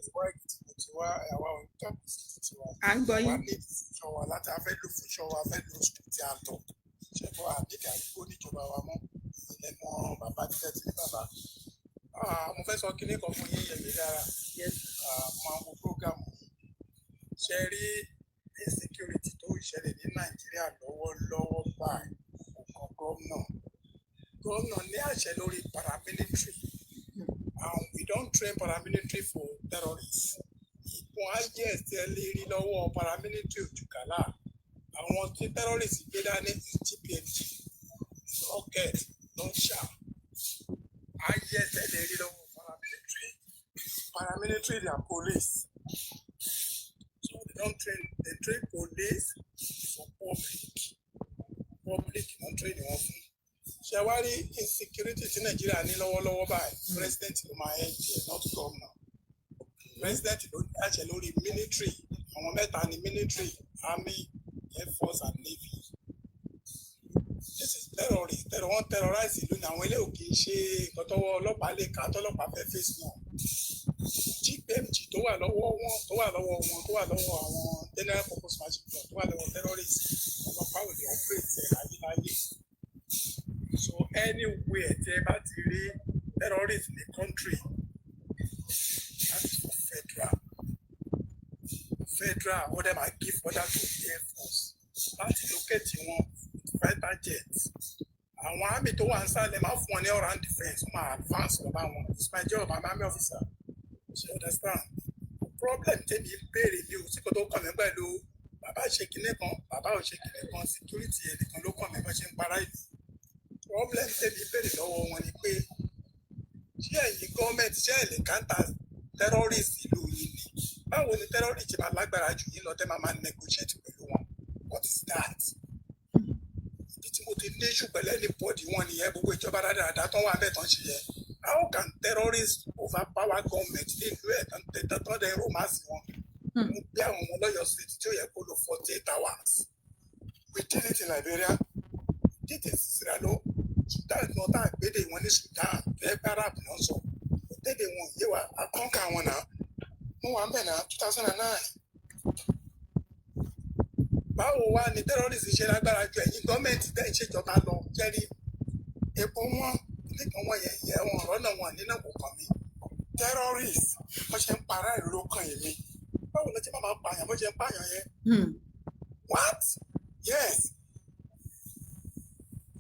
Tiwa, àwa ò ní tọ́pù sí tiwa. À ń gbọ́ Wa yín. ní future wa láti a fẹ́ lo future wa, a fẹ́ lo street and talk. Ṣẹ́gun àdìgà kó níjọba wa mọ́. Ilẹ̀ mọ́ bàbá títẹ̀ tí ní bàbá. Ah, mo fẹ́ sọ kinní kan fún yín, Yẹ̀mí dára. Yes. Ah, mo máa ń wo program yìí. Ṣé rí insecurity tó ń ṣẹlẹ̀ ní Nàìjíríà lọ́wọ́lọ́wọ́ báyìí, kò kan gómìnà. Gómìnà ní àṣẹ lórí paramilitary, and we don't train paramilitary for terrorists. Ìbọn highest ẹ lè rí lọ́wọ́ paramilitary òjùkálà. Àwọn tí terrorists gbé dání is GPMG, rocket, launcher. Highest ẹ lè rí lọ́wọ́ paramilitary. Paramilitary, they are police. So they don't train, they train police for public. Public non train wọn fún. Ṣé wá rí insecurity tí Nàìjíríà ní lọ́wọ́lọ́wọ́ báyìí? President ló máa ń jẹ, not governor. President ló ní àṣẹ lórí military. Àwọn mẹ́ta ní military: army, air force and navy. This is terrorist. Wọ́n terrorize ìlú ní. Àwọn ilé òkè ṣe nǹkan tọ́wọ́ ọlọ́pàá lè ká, tọ́lọ́pàá fẹ́ face wọn. GPMG tó wà lọ́wọ́ wọn, tó wà lọ́wọ́ wọn, tó wà lọ́wọ́ àwọn general purpose machine gun tó wà lọ́wọ́ terrorist, ọlọ́pàá ò lè operate ẹ̀ láyéláyé. So anywhere tí ẹ bá ti rí terrorist ní country, that is for federal. Federal ó dẹ̀ máa give order to air force láti locate wọn with fighter jets. Àwọn army tó wà ń sálẹ̀ máa fún wọn ní all round defence, wọ́n máa advance lọ bá wọn. It's my job, I'm army officer. You understand? Problem tèmi ń béèrè mi ò sí kó tó kàn mí pẹ̀lú bàbá ṣe kinní kan, bàbá ò ṣe kinní kan. Security ẹnìkan ló kàn mí, bá ṣe ń para ìlú. Problem tèmi béèrè lọ́wọ́ wọn ni pé, ṣé ẹ̀yin gọ́ọ̀mẹ̀ntì, ṣé ẹ̀ lè counter terrorist ìlú yìí ni? Báwo ni terrorist ṣe máa lágbára jù yín lọ tẹ́ máa máa negotiate pẹ̀lú wọn? What is that? Ibi tí mo ti ní issue pẹ̀lú anybody wọn nìyẹn. Gbogbo ìjọba dáadáa tó wà bẹ́ẹ̀ tán ṣe yẹ, how can terrorists overpower government nílùú ẹ̀ tán tán tán dẹ̀ romance wọn? Mo gbé àwọn ọmọ lọ́yọ̀ọ́ State tí ó yẹ kó lo 48 hours. We did it in Liberia, we did it in Sierra Leone. Sudan tí wọn tá àgbédè wọn ní Sudan tó yẹ pé Arab náà sọ òtẹ́dẹ̀ wọn yé wa, akọ́ńkà wọn náà mo wà ń bẹ̀ náà 2009. Báwo wá ni terrorist ṣe lágbára ju ẹ̀yin gọ́ọ̀mẹ̀ntì tẹ́ ń ṣèjọba lọ? Jẹ́rí epo wọn nìkan wọn yẹn yẹ wọn rọ́nà wọn nínú kò kàn mí. Terrorist wọ́n ṣe ń para ìlú ló kàn yín mi. Báwo ló ṣe máa pààyàn bó ṣe ń pààyàn yẹn? What? Yes,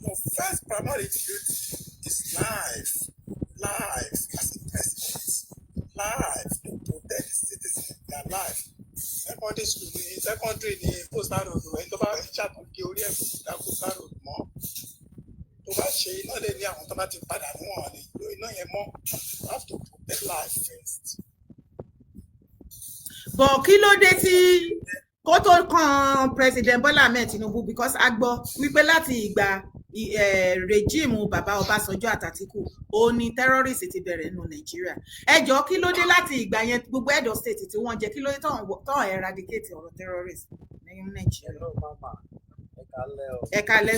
your first primary duty is life, life as a president, life to protect the citizens, their life. Secondary school ni, secondary ni coastal road. Ẹni tó bá ṣàtúnkì orí ẹ̀ kò ní dá coastal road mọ́. Tó bá ṣe iná lè ní àwọn tó bá ti padà níwọ̀n lè lo iná yẹn mọ́. You have to protect life first. But kí ló dé tí kó tó kan President Bola Ahmed Tinubu? Because a gbọ́ wípé láti ìgbà regime bàbá Ọbásanjọ́ àtÀtìkù ó ní terrorist ti bẹ̀rẹ̀ nínú Nàìjíríà. Ẹ jọ̀ọ́, kí ló dé láti ìgbà yẹn, gbogbo head of state tí wọ́n jẹ, kí ló dé tán eradicate ọ̀rọ̀ terrorist ní Nàìjíríà? Hello mama, ẹ kálẹ́ o. Ẹ kálẹ́,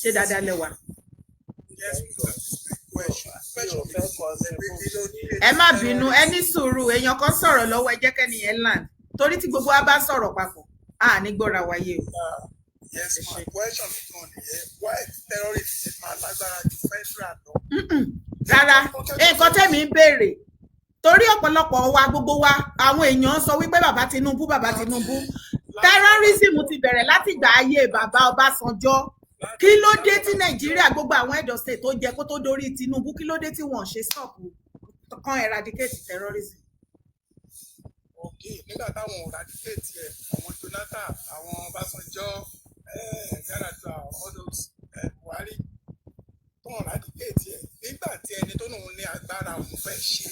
ṣé dáadáa lẹ wà? Yes, question. Mi ò fẹ́ contribute sí Ẹ má bínú, ẹ ní sùúrù, èèyàn kan sọ̀rọ̀ lọ́wọ́, ẹ jẹ́ kẹ́ni yẹn land, torí tí gbogbo wa bá sọ̀rọ̀ papọ̀, a ní gbọ́ra wáyé o. Yes, ma, question mi gan nìyẹn: why terrorist ṣe máa lágbára ju federal lọ? Rárá, nǹkan tẹ́mi ń béèrè, torí ọ̀pọ̀lọpọ̀ wa, gbogbo wa, àwọn èèyàn sọ wípé bàbá Tinubu, bàbá Tinubu, terrorism ti bẹ̀rẹ̀ láti ìgbà ayé bàbá Ọbásanjọ́. Kí ló dé tí Nàìjíríà, gbogbo àwọn head of state tó jẹ kó tó dórí Tinubu, kí ló dé tí wọ́n ṣe stop kan eradicate terrorism? Ok, nígbà táwọn eradicate ẹ, àwọn Jonathan, àwọn Ọbásanjọ́, Yar'Adua, all those, Buhari tó eradicate ẹ, nígbà tí ẹni tó lòun ní agbára òun fẹ́ ṣe,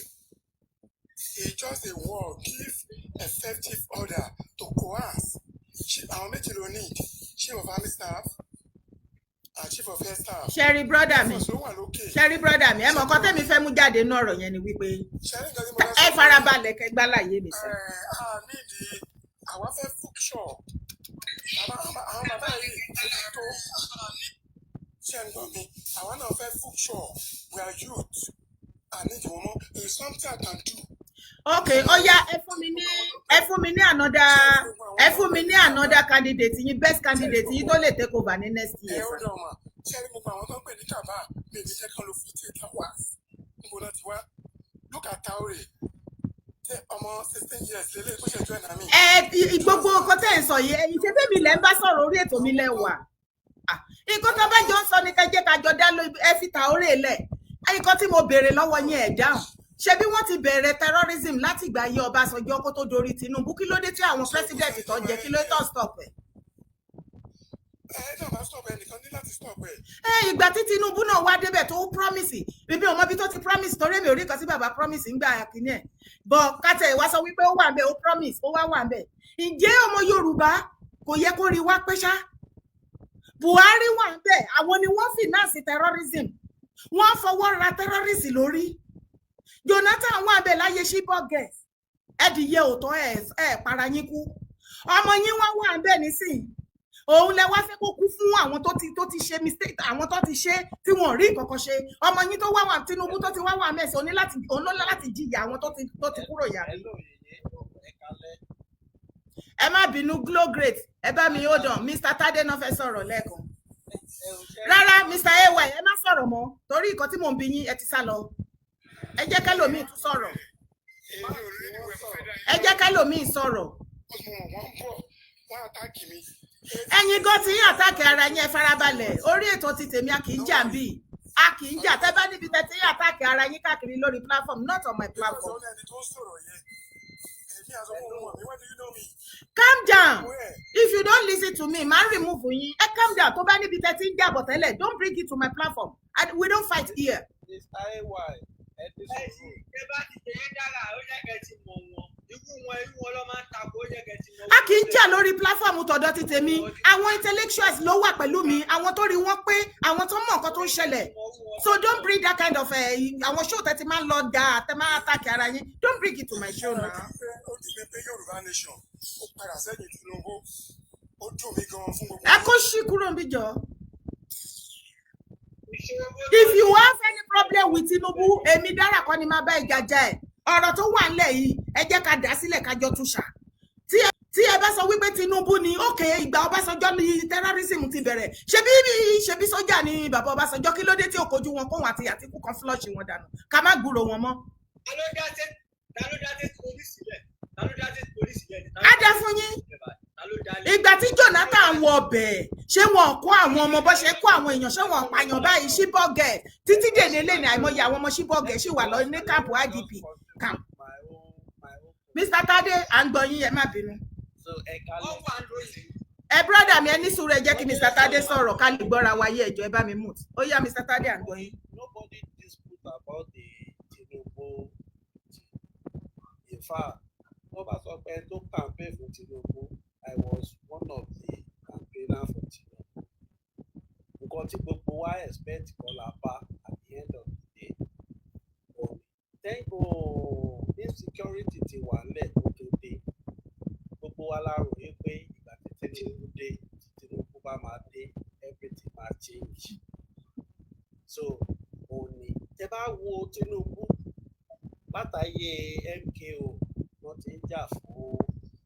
he just a word, give effective order to coerce. Àwọn méjì ló need: chief of army staff and chief of air staff. Ṣẹ́rí brother mi, Force ló wà lókè. Ṣẹ́rí brother mi, ẹ mọ̀ nǹkan tẹ́mi fẹ́ mú jáde nínú ọ̀rọ̀ yẹn ni wípé Ṣẹ́rí nǹkan tí mo fẹ́ ẹ sọ? farabalẹ̀ kẹgbá láàyè mi sọ. Ẹ a nídìí, àwa fẹ́ future. Àwọn bàbá yìí ó ti tó. Ṣé ń gbọ́ mi? Àwa náà fẹ́ future. We are youth. A nídìí wọn mọ́. There is something I can do. Ok, ó yá, ẹ fún mi ní another candidate yín, best candidate yín tó lè take over ní next Ẹ year, ó sir. dọ̀ mà. Ṣé rí gbogbo àwọn tó ń pè ní kàbá mi ní jẹ́ kán lo 48 hours? Níbo náà ti wá? Look at Traore. Ṣé ọmọ 16 years lélẹ́yìí tó ṣe join army? Ẹ gbogbo nǹkan tẹ́ ẹ̀ ń sọ yìí, ẹ̀yin ṣe bẹ́ẹ̀ mi lẹ́ ń bá sọ̀rọ̀, orí ètò mi lẹ́ wà. Ah, nǹkan tó bá jọ ń sọ ni ká jẹ́ ká jọ dá lórí. Ẹ fi Traore lẹ̀. Nǹkan tí mo béèrè lọ́wọ́ yín, ẹ̀ dáhùn. Ṣebí wọ́n ti bẹ̀rẹ̀ terrorism láti ìgbà ayé Ọbásanjọ́ kó tó dorí Tinubu? Kí ló dé tí àwọn president tó jẹ, kí ló tó stop ẹ̀? Ẹ náà bá stop ẹ nìkan ní láti stop ẹ. Ẹ ìgbà tí Tinubu náà wá débẹ̀ tó promise, bíbí ọmọ bí tó ti promise, torí èmi ò rí nǹkan tí bàbá promise ń gbà kínní ẹ̀ bọ̀ kátẹ́ ìwá sọ wípé ó wà ń bẹ̀, ó promise, ó wá wà ń bẹ̀. Ǹjẹ́ ọmọ Yorùbá kò yẹ kó rí wá pé ṣá Buhari wà ń bẹ̀, àwọn ni wọ́n finance terrorism, wọ́n fọwọ́ ra terrorist lórí. Jonathan wà ń bẹ̀ láyé Chibok girls, ẹdìyẹ òótọ́ ẹ para yín kú. Ọmọ yín wá wà ń bẹ̀ nísìnyí, òun lẹ wá fẹ́ kó kú fún àwọn tó ti ṣe mistake, àwọn tó ti ṣe tí wọn ò rí nǹkan kan ṣe. Ọmọ yín tó wá wà, Tinubu tó ti wá wà mẹ́sàn, òun ní láti, òun ló láti jìyà àwọn tó ti kúrò yàrá. Hello yèyé, ẹ kálẹ́. Ẹ má bínú, Glow Great, ẹ bá mi hold on, Mr Tade náà fẹ́ sọ̀rọ̀ lẹ́ẹ̀kan. Ẹ ò ṣe Rárá, Mr Ay, ẹ má sọ̀rọ̀ mọ́, torí nǹkan tí mò ń bi yín, ẹ ti sá lọ. Ẹ jẹ́ kẹ́lòmíì tún sọ̀rọ̀. Èmi ò rí ìwé fẹ́ dá. Ẹ jẹ́ kẹ́lòmíì sọ̀rọ̀. Yín mo mọ̀ wọ́n ń bọ̀, wọ́n attack mi. Ẹ̀yin gan ti ń attack ara yín. Ẹ farabalẹ̀, orí ètò ti tèmi, a kì í jà ń bì, a kì í jà. Tẹ́ bá níbi tẹ́ ti ń attack ara yín káàkiri lórí platform, not on my Because platform. ó ní ẹni tó ń sọ̀rọ̀ yẹn. Èmi àti ọmọ ọmọ mi, where do you know me? Calm down. Where? If you don't listen to me, máa remove yín. Ẹ calm down. Tó bá níbi tẹ́ ti ń jàbọ̀ tẹ́lẹ̀, don't bring it to my platform, and we don't fight here. Mr Ay, ẹ ní Ẹ sì sùúrù. Ṣé bá ti ṣe é dára, ó yẹ kẹ́ ti mọ̀ wọ́n. Irú wọn ló máa ń takò, ó yẹ kẹ́ ti mọ̀. A kì í jà lórí platform tọ̀dọ̀ ti tèmi. Àwọn intellectuals ló wà pẹ̀lú mi, àwọn tó rí wọn pé, àwọn tó mọ̀ nǹkan tó ń ṣẹlẹ̀. So don't bring that kind of àwọn show tẹ́ ti máa ń lọ da, tẹ́ máa attack ara yín, don't bring it to my show now. Ó di pé Yorùbá nation ó padà sẹ́yìn Tinubu, ó dùn mí gan fún gbogbo. Ẹ kó ṣí kúrò níbí jọ. If you have any problem with Tinubu, èmi dára kọ́ ni máa bá ìjà jà ẹ̀. Ọ̀rọ̀ tó wà ńlẹ̀ yìí, ẹ jẹ́ ká dá sílẹ̀, ká jọ túṣà. Tí ẹ bá sọ wípé Tinubu ni, òkè ìgbà Ọbásanjọ́ ni terrorism ti bẹ̀rẹ̀. Ṣebí sójà ni bàbá Ọbásanjọ́? Kí ló dé tí ò kojú wọn, kóhun àti Àtìkù kan flush wọn dànù, ká má gbúrò wọn mọ́? Ta ló dá state police sílẹ̀? Ta ló dá state police sílẹ̀? Á dá fún yín. Ìgbà tí Jonathan wọ ọbẹ̀, ṣé wọn kó àwọn ọmọ bó ṣe kó àwọn èèyàn? Ṣé wọn pààyàn báyìí? Chibok girl, títí dèní lè ní, àìmọye àwọn ọmọ Chibok girl ṣì wà lọ ní camp, IDP camp. Mr Tade, à ń gbọ́ yín, ẹ má bínú. So ẹ kálẹ́. Wọ́n wà lóyè. Ẹ brother mi, ẹ ní sùúrù, ẹ jẹ́ kí Mr. Tade sọ̀rọ̀ ká lè gbọ́ra wáyé. Ẹjọ́, ẹ bá mi mute. Ó yá, Mr. Tade, à ń gbọ́ yín. Nobody dispute about the Tinubu thing. In fact, wọ́n bá sọ pé tó campaign fún Tinubu, I was one of the campaigner for Tinubu. Nǹkan tí gbogbo wa expect kọ́ la bá at the end of the day. But thank God, insecurity ti wà nílẹ̀ kó tó dé. Gbogbo wa la rò yí pé ìgbà tí Tinubu dé, tí Tinubu bá máa dé, everything máa change. So òun ni tẹ bá wo Tinubu látàyè MKO, wọ́n ti ń jà fún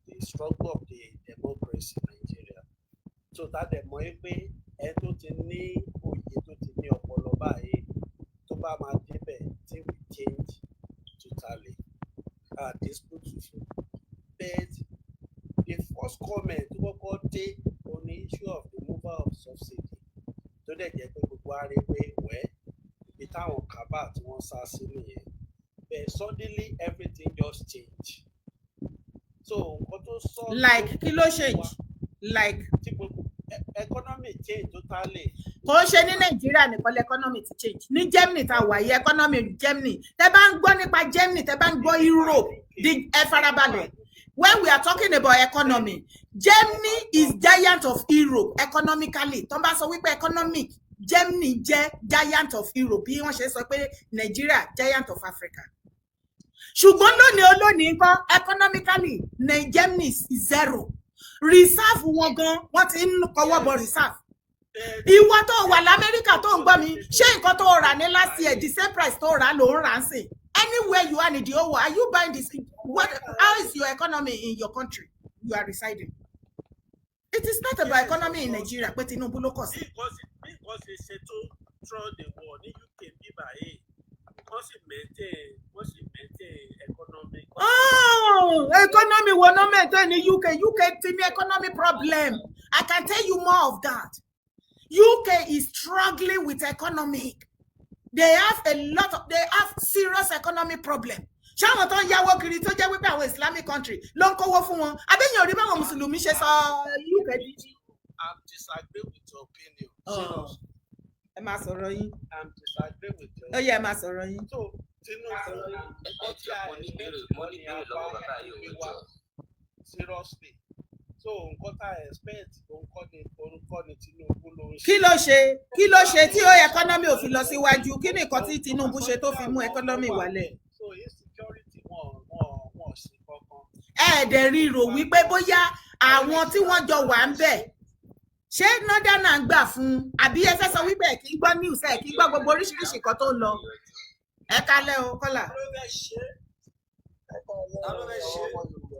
the struggle of the democracy in Nigeria. So tá a dẹ̀ mọ̀ ẹ́ pé ẹ tó ti ní òye, tó ti ní ọpọlọ báyìí, tó bá máa débẹ̀, tí will change totally, dispute fún. But the first comment tó kọ́kọ́ dé, òun ni issue of removal of subsidy, tó dẹ̀ jẹ́ pé gbogbo wa rí pé wẹ́ ibi táwọn kábà tí wọ́n sá sí nìyẹn. But suddenly everything just change. So nǹkan tó sọ Like, kí ló change? Like tí gbogbo economy change totally. Kò ń ṣe ní Nàìjíríà nìkan l'economy ti change. Ní Germany tá a wà yìí, economy Germany, tẹ bá ń gbọ́ nípa Germany, tẹ bá ń gbọ́ Europe, ẹ farabalẹ̀. When we are talking about economy, Germany is giant of Europe economically. Tó ń bá sọ wípé economic, Germany jẹ́ giant of Europe bí wọ́n ṣe sọ pé Nigeria giant of Africa. Ṣùgbọ́n lónìí olónìí nǹkan, economically, Germany is zero. Reserve wọn gan, wọ́n ti ń kọwọ́ bọ reserve. Ìwọ tó wà lamẹ́ríkà tó ń gbọ́ mi, ṣé nǹkan tó rà ní last year, the same price tó rà ló ń rà ń sìn? Anywhere you are in the whole world, are you buying this? What, how is your economy in your country you are residing? It is not about economy in Nigeria pé Tinubu ló kọ̀ sí. Bí nǹkan ṣe ṣe tó throughout the world, ní UK bí báyìí, wọ́n sì maintain economic. Oh, economy wo no maintain ní UK? UK ti ní economy problem. I can tell you more of that. UK is struggling with economic. They have serious economic problem. Ṣé àwọn tó ń yáwó kiri, tó jẹ́ wípé àwọn Islamic country ló ń kówó fún wọn, abẹ́yẹn ò rí báwọn mùsùlùmí ṣe sọ UK di. I'm disagree with your opinion. Oh. Serious. Ẹ máa sọ̀rọ̀ yín. I'm disagree with your. Ó yẹ, ẹ máa sọ̀rọ̀ yín. So Tinubu, nǹkan tí a Mo ní expect ìbéèrè, mo ní kọ́ ni a ìbéèrè bá lọ́wọ́ bàbá yìí ò gbé wá, jọ. seriously. So nǹkan tá a expect, òun kọ́ ni Tinubu ló ń ṣe. Kí ló ṣe? Kí ló ṣe tí ó economy ò fi lọ síwájú? Kí ni nǹkan tí Tinubu ṣe tó fi mú economy wálẹ̀? So insecurity, wọn ṣe kankan. Ẹ ẹ̀dẹ̀ ríro wípé bóyá àwọn tí wọ́n jọ wà ń bẹ̀, ṣé northern ń gbà fún un, àbí ẹ fẹ́ sọ wípé ẹ kì í gbọ́ news, ẹ kì í gbọ́ gbogbo oríṣiríṣi nǹkan tó ń lọ? Ẹ kálẹ́ o, Kọ́là. Ta ló fẹ́ ṣe é? Ta ló fẹ́ ṣe é?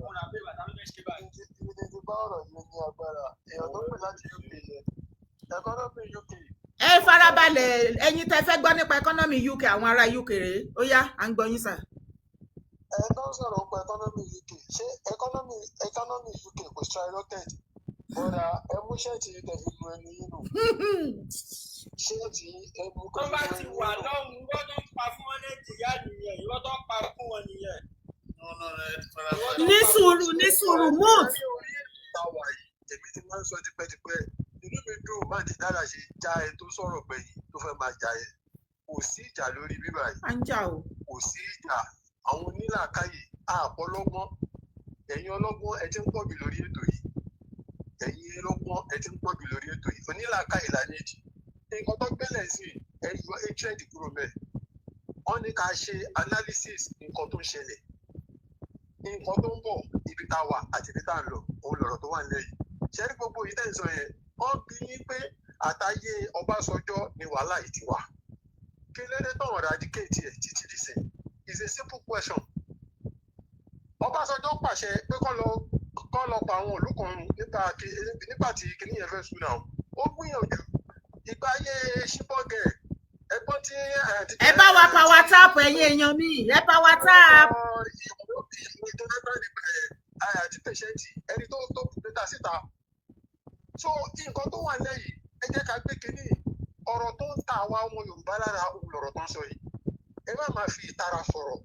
Múra pé bàtà ló fẹ́ ṣe báyìí. Ibi tí bá ọ̀rọ̀ yìí ní agbára, èèyàn tó pè láti UK yẹn, economy UK. Ẹ farabalẹ̀, ẹ̀yin tẹ́ fẹ́ gbọ́ nípa economy UK, àwọn ará UK rèé. Ó yá, à ń gbọ́ yín sà. Ẹ tó ń sọ̀rọ̀ nípa economy UK, ṣé economy UK kò skyrocket? Bọ́dà, ẹ mú shirt tẹ̀ fi lu ẹnu yín nù, shirt ẹ mú Tó kẹ́ bá fi lu ti ẹnu wà yín nù. lọ́hùn-ún, irọ́ tó ń pa fún wọn Nàìjíríà nìyẹn, irọ́ tó ń pa fún wọn nìyẹn. Irọ́ tó ń Ní pa fún sùúrù, ní sùúrù, mute. Ní orí ètò tá a wà yìí, èmi ti máa ń sọ tipẹ́tipẹ́, inú mi dùn má ti dára ṣe já ẹ tó sọ̀rọ̀ gbẹ̀yìn tó fẹ́ máa jà yẹn. Kò sí ìjà lórí bíbà yìí. À ń jà o. Kò sí ìjà. Àwọn onílàákàyè àpọ̀lọ́gbọ́n, ẹ̀yin ọlọ́gbọ́n, ẹ ti ń pọ̀ jù lórí ètò yìí. Ẹ̀yin ọlọ́gbọ́n, ẹ ti ń pọ̀ jù lórí ètò yìí. Onílàákàyè la ní ìdí nǹkan tó gbélé sí. Ẹ yọ hatred kúrò mẹ́ẹ̀. Wọ́n ní ká ṣe analysis nǹkan tó ń ṣẹlẹ̀, nǹkan tó ń bọ̀, ibi tá a wà àti ibi tá a ń lọ. Òun lọ̀rọ̀ tó wà nílẹ̀ yìí. Ṣé ní gbogbo yìí tẹ̀ ń sọ yẹn, wọ́n bí yín pé àtàyè Ọbásanjọ́ ni wàhálà yìí ti wà. Kí ló dé tọ̀wọ̀n eradicate ẹ̀ títí di sìn? It's a simple question. Ọbásanjọ́ pàṣẹ pé kọ́ lọ pa àwọn ìlú kan run nígbà tí kinní yẹn fẹ́ sùn náà. Ó gbìyànjú ìgbà ayé ṣíbọ̀gẹ̀ ẹgbọ́n tí. Ẹ bá wa power tap, ẹ̀yin èèyàn mi, ẹ power tap. Àti patient ẹni tó gbéta síta. So nǹkan tó wà lẹ́yìn, ẹ jẹ́ ká gbé kinní ọ̀rọ̀ tó ń ta àwa ọmọ Yorùbá lára, òun lọ̀rọ̀ tó ń sọ yìí. Ẹ má máa fi ìtara sọ̀rọ̀.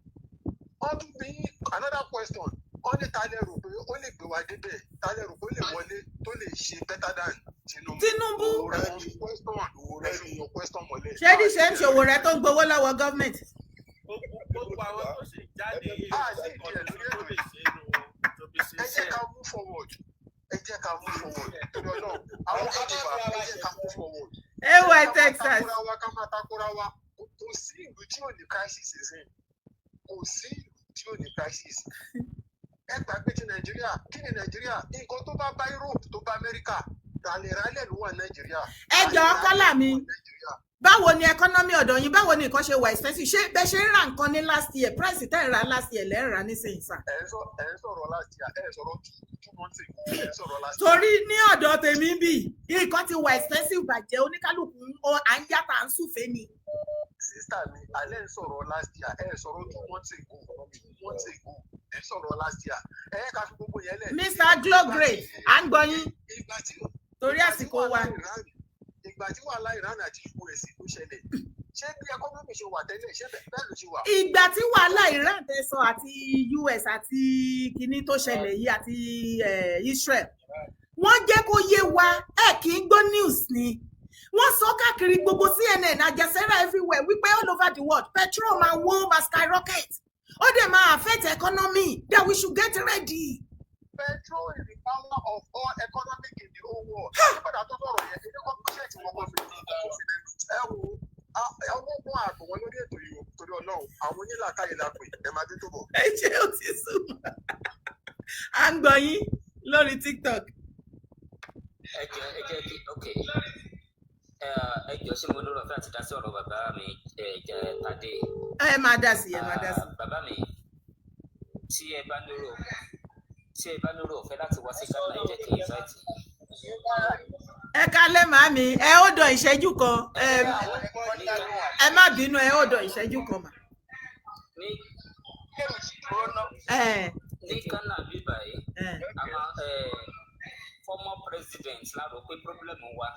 Wọ́n tún bí another question. Wọ́n ní ta lẹ rò pé ó lè gbé wa débẹ̀, ta lẹ rò pé ó lè wọlé tó lè ṣe better than Tinubu? Tinubu. Ẹ fi question, ẹ fi yan question mọ́lẹ̀. Ṣé ní ṣe ń ṣòwò rẹ tó ń gbowó lọ́wọ́ gọ́ọ̀mẹ̀ntì? Gbogbo àwọn tó sì jáde yìí, Ah, kò sí sí ìdí kan ẹ̀ lórí tó ètò lè yìí. ṣe é nù wọn, to be Ẹ jẹ́ sincere. ká move forward, ẹ jẹ́ ká move forward torí Ọlọ́run. Àwọn àdìbà, ẹ jẹ́ ká move forward. Ay. Ká máa Texas. takora wa, ká máa takora wa. Kò sí ìlú tí ò ní crisis ṣe, kò sí ìlú tí ò ní crisis. Ẹ gbàgbé ti Nàìjíríà. Kí ni Nàìjíríà? Nǹkan tó bá bá Europe, tó bá Amẹ́ríkà, ràlẹ̀ràlẹ̀ ló wà Nàìjíríà. Ẹ jọ̀ọ́, kọ́là mi, Ràlẹ̀ràlẹ̀ ló wà Nàìjíríà. báwo ni economy ọ̀dọ̀ yín? Báwo ni nǹkan ṣe wà expensive? Ṣé bẹ́ẹ̀ ṣe ń ra nǹkan ní last year, price tẹ́ ń ra last year lẹ́ ń ra nísìnyí sà? Ẹ ń sọ̀rọ̀ last year, ẹ ń sọ̀rọ̀ 2 months ago, ẹ ń sọ̀rọ̀ last year. Torí ní ọ̀dọ̀ tèmi bì, nǹkan ti wà expensive bàjẹ́, oníkálukú à ń yàtà, à ń súfèé ni. Sister mi, alẹ́ ń sọ̀rọ̀ last year, ẹ ń sọ̀rọ̀ 2 months ago, 2 months ago, ẹ ń sọ̀rọ̀ last year. Ẹ ká fi gbogbo yẹn lẹ̀. Mr Glowgrade, à ń gbọ́ yín Ìgbà tí torí àsìkò wa. Ìgbà tí wàhálà Iran àti US tó ṣẹlẹ̀, ṣé bí economy ṣe wà tẹ́lẹ̀, ṣé bẹ́ẹ̀ ló ṣe wà? Ìgbà tí wàhálà Iran tẹ sọ àti US àti kinní tó ṣẹlẹ̀ yìí àti Israel, wọ́n jẹ́ kó yé wa. Ẹ kì í gbọ́ news ni. Wọ́n sọ káàkiri gbogbo CNN, Al Jazeera, everywhere wípé all over the world, petrol máa wó, máa skyrocket, ó dẹ̀ máa affect economy, that we should get ready. Petrol is the power of all economic in the whole world. Nígbà tó sọ̀rọ̀ yẹn, ilé kọ́kọ́ tí wọ́n kọ́ fi ẹ wo ọwọ́ kún àgbò wọn lórí ètò yìí o, torí Ọlọ́run. Àwọn onílàkàyè la pè, ẹ máa dé tó bọ̀. Ẹ ṣe, ó ti sùn. À ń gbọ́ yín lórí TikTok. Ẹ jẹ́ kí, ok, ẹ jọ, ṣé mo lórí ọ̀fẹ́ àti dá sí ọ̀rọ̀ bàbá mi, ẹ jẹ́ Tadé? Ẹ máa dá sí, ẹ máa dá sí. Ah, bàbá mi, tí ẹ bá lóró ọ̀fẹ́ láti wá sí Ghana, ẹ jẹ́ kí n invite yín. Ẹ kálẹ́ màámi, ẹ ó dọ̀ ìṣẹ́jú kan. Ẹ má bínú, ẹ ó dọ̀ ìṣẹ́jú kan mà. Ní Ẹ ní Ghana bíbá yìí, ẹ a máa former president la rò pé problem wa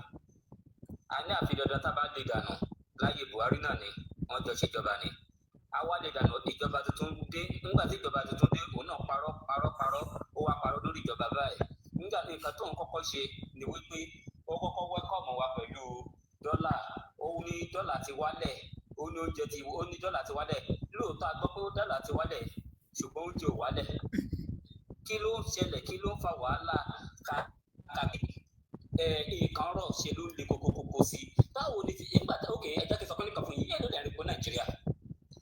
a ní, àfi dandan tá a bá lè dànù. Láyé Buhari náà ni wọ́n jọ ṣèjọba ni àwa lè dànù. Ìjọba tuntun dé. Nígbà tí ìjọba tuntun dé, òun náà parọ́, parọ́, parọ́, ó wá parọ́ lórí ìjọba báyìí. Nígbà nǹkan tó ń kọ́kọ́ ṣe ni wípé ó kọ́kọ́ welcome wa pẹ̀lú dọ́là. Ó ní dọ́là ti wálẹ̀, ó ní oúnjẹ ti, ó ní dọ́là ti wálẹ̀. Lóòótọ́, a gbọ́ pé dọ́là ti wálẹ̀, ṣùgbọ́n oúnjẹ ò wálẹ̀. Kí ló ń ṣẹlẹ̀? Kí ló ń fa wàhálà? Kàkí ẹ nǹkan rọ̀ ṣe ló ń le kókókókó sí i. Báwo ni ti ìgbà tí, ok, ẹ jẹ́ kí n sọ pé nìkan fún yín, èló lè rí pé Nàìjíríà,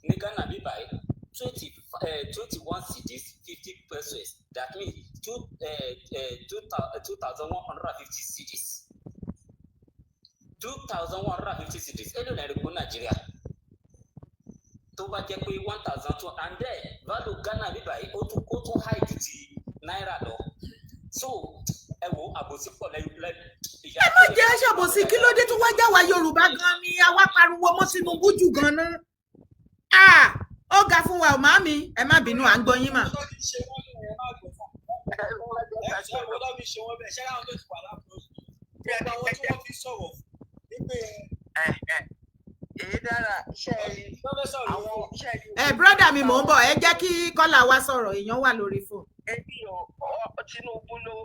ní Ghana bíbáyìí, 21 cedis 50 pesewas, that means 2,150 cedis, 2,150 cedis. Èló lè rí pé Nàìjíríà tó bá jẹ́ pé 1,200, and then value Ghana bíbáyìí, ó tún high ju ti náírà lọ. So ẹ wo, àbòsí pọ̀ lẹ́yìn lẹ́yìn. Ẹ má jẹ́ ṣàbòsí. Kí ló dé tó wá jáwa Yorùbá gan ni àwa pariwo mọ́ Tinubu jù gan náà? Ah, ó ga fún wa ò. Màámi, ẹ má bínú, à ń gbọ́ yín mà. Tó ti ṣe wọ́n ní ẹ má gbọ́ fún ẹ ṣe wọ́n lọ́ fi ṣe wọ́n bẹ́ẹ̀ ṣé láwọn tó ti wà lápò, gbogbo àwọn tí wọ́n fi sọ̀rọ̀ wípé Èyí dára ṣe rí wọ́n fẹ́ sọ̀rọ̀ àwọn ṣe rí. Ẹ brother mi, mò ń bọ̀, ẹ jẹ́ kí kọ́là wa sọ̀rọ̀, èèyàn wà lórí fóònù. Ebi o, Tinubu ló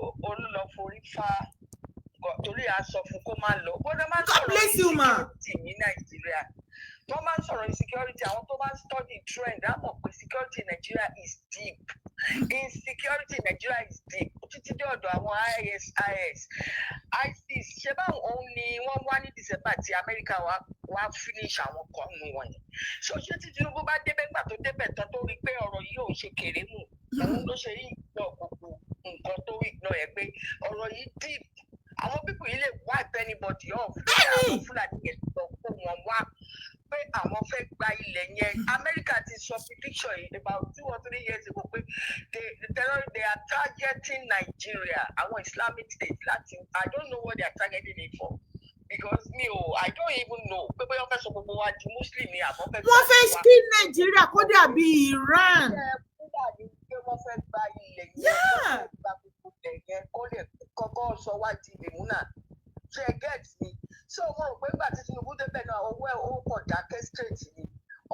lọ forí fa torí a sọ fún kó má lọ. Bọ́dọ̀ máa ń God sọ̀rọ̀ bless you, ma. insecurity ní Nàìjíríà, tó máa ń sọ̀rọ̀ insecurity, àwọn tó bá ń study trend á mọ̀ pé security in Nigeria is deep. Insecurity in Nigeria is deep títí dé ọ̀dọ̀ àwọn ISIS, ISIS. Ṣé báwọn òun ni wọ́n wá ní December tí Amẹ́ríkà wá finish àwọn kan nù wọ̀nyẹn? So ṣé tí Tinubu bá débẹ̀, nígbà tó débẹ̀ tán, tó rí i pé ọ̀rọ̀ yìí ò ń ṣe kéré mù, òun ló ṣe ignore gbogbo nǹkan tó ignore yẹn, pé ọ̀rọ̀ yìí deep, àwọn people yìí lè wipe anybody off. Àwọn Fúlàní yẹn lọ kó wọn wá pé àwọn fẹ́ gba ilẹ̀ yẹn. Amẹ́ríkà ti sọ prediction yìí about 2 or 3 years ago pé the terrorists, they are targeting Nigeria, àwọn Islamic State láti, I don't know what they are targeting it for, because mi ò, I don't even know pé bóyá wọ́n fẹ́ sọ gbogbo wa di Muslim ni àbọ̀ fẹ́ Wọ́n fẹ́ kí Nàìjíríà kó dàbí Iran. Fúlàní pé wọ́n fẹ́ gba ilẹ̀ yẹn, wọ́n fẹ́ gba gbogbo ilẹ̀ yẹn kó lè kọ́kọ́ sọ wá di lèmúnà. Ṣe ẹ get mi? So mo rò pé nígbà tí Tinubu débẹ̀ náà, owó ẹ̀ ó kọ̀ dákẹ́ straight ni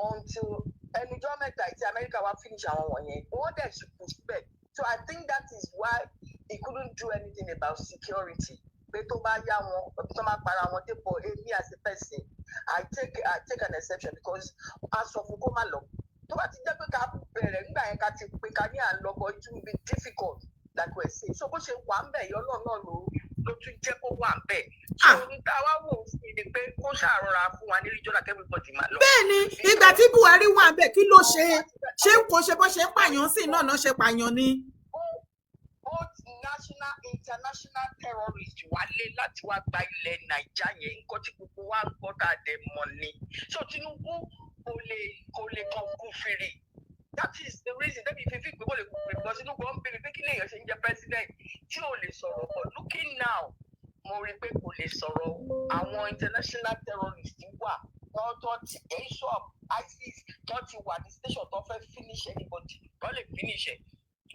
until ẹnujọ́ mẹ́ta tí Amẹ́ríkà wá finish àwọn wọ̀nyẹn, wọ́n dẹ̀ sì kù síbẹ̀. So I think that is why he couldn't do anything about security, pé tó bá yá wọn, tó máa para wọn dépò. Èmi as a person, I take an exception because a sọ fún kó má lọ. Tó bá ti jẹ́ pé ká bẹ̀rẹ̀ nígbà yẹn, ká ti pé ká ní à ń lọ, but it will be difficult like we say. So bó ṣe wà ń bẹ̀ yọ náà náà ló tún jẹ́ kó wà ń bẹ̀. So ní tá a wá wò ó sí ni pé kó ṣàrọra fún wa ní regional, everybody máa lọ. Bẹ́ẹ̀ ni, ìgbà tí Buhari wà ń bẹ̀, kí ló ṣe? Ṣé kò ṣe bó ṣe ń pààyàn sí náà náà ṣe pààyàn ni? Both national, international terrorists wálé láti wá gba ilẹ̀ Naija yẹn. Nǹkan tí gbogbo wa ń gbọ́ tá a dẹ̀ mọ̀ ni. So Tinubu kò lè kàn kú fèrè. That is the reason tẹ́bi fífi pé kò lè kú fèrè, because Tinubu ń bèrè pé kí lèèyàn ṣe ń jẹ́ president tí ò lè sọ̀rọ̀. But looking now, mo rí i pé kò lè sọ̀rọ̀. Àwọn international terrorists wà tó ti ISWAP, ISIS, tó ti wà ní station, tó fẹ́ finish anybody, tó lè finish ẹ̀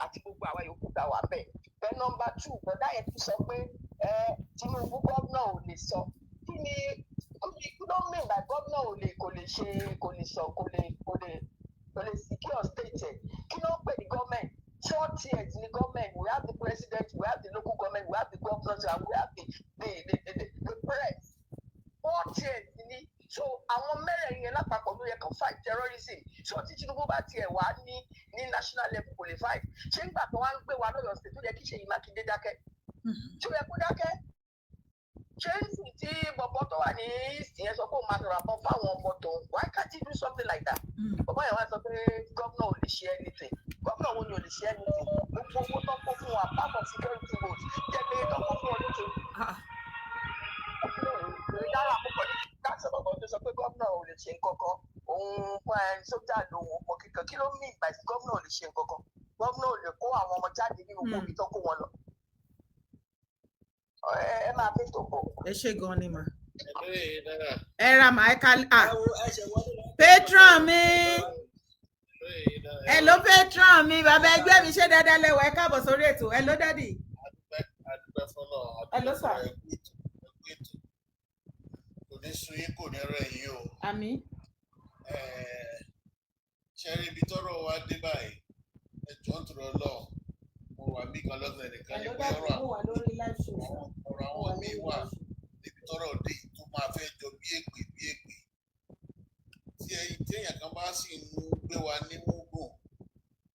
àti gbogbo àwa yòókù tá a wà bẹ́ẹ̀. Then number two, bọ̀dá yẹn tún sọ pé ẹ Tinubu, gómìnà ò lè sọ. Kí ni kí ló mean by gómìnà ò lè, kò lè ṣe, kò lè sọ, kò lè secure state ẹ̀? Kí ló ń pè ní government? Four tiers ní government. We have the president, we have the local government, we have the governors and we have the press. Four tiers ní. So àwọn mẹ́rẹ̀ẹ̀rin yẹn lápapọ̀ ló yẹ kó fight terrorism. So tí Tinubu bá tiẹ̀ wá ní national level, kò lè fight. Ṣé ń gbà tó wá ń gbé wa lọ́yọ̀ọ́ state, tó yẹ kí Ṣèyí Mákindé dákẹ́? Tí ó yẹ kó dákẹ́? Ṣé ń sìn tí bọ̀bọ̀ tó wà ní east yẹn sọ pé òun máa rà bọ́ fáwọn ọmọ tòun? Why can't he do something like that? Bọ̀bọ̀ yẹn wá sọ pé gómìnà ò lè ṣe anything. Gómìnà wo ni ò lè ṣe anything? Gbogbo owó tó kó fún wa, apart from security vote, jẹ́ pé tó kó fún wọn lóṣù yàrá àkókò ní káṣí. Bọ̀bọ̀ tó sọ pé gómìnà ò lè ṣe nǹkan kan, òun fún ẹ sójà lòun ọmọ kíkan. Kí ló mí ìgbà tí gómìnà ò lè ṣe nǹkan kan? Gómìnà ò lè kó àwọn ọmọ jáde ní gbogbo ibi tó kó wọn lọ. Ẹ máa fi tó bọ̀. Ẹ ṣe gan ni mà. Ẹ ra màá ẹ ká à patron mi. Ẹ ló patron mi, bàbá ẹgbẹ́ mi, ṣé dáadáa lẹ́wọ̀? Ẹ káàbọ̀ sórí ètò. Ẹ ló daddy. Ẹ ló sà. Kò ní sú yín, kò ní rẹ̀ yín o. Àmín. Ṣe rí ibi tọ́rọ̀ wa dé báyìí? Ẹ jọ̀ọ́, ń tọrọ lọ, mo wà mí kan lọ́sẹ̀ nìkan ní pé ọ̀rọ̀ ọ̀rọ̀ àwọn míì wà níbi tọ́rọ̀ dé tó máa fẹ́ jọ bí èpè bí èpè. Tí èèyàn kan bá sì ń gbé wa ní múgùn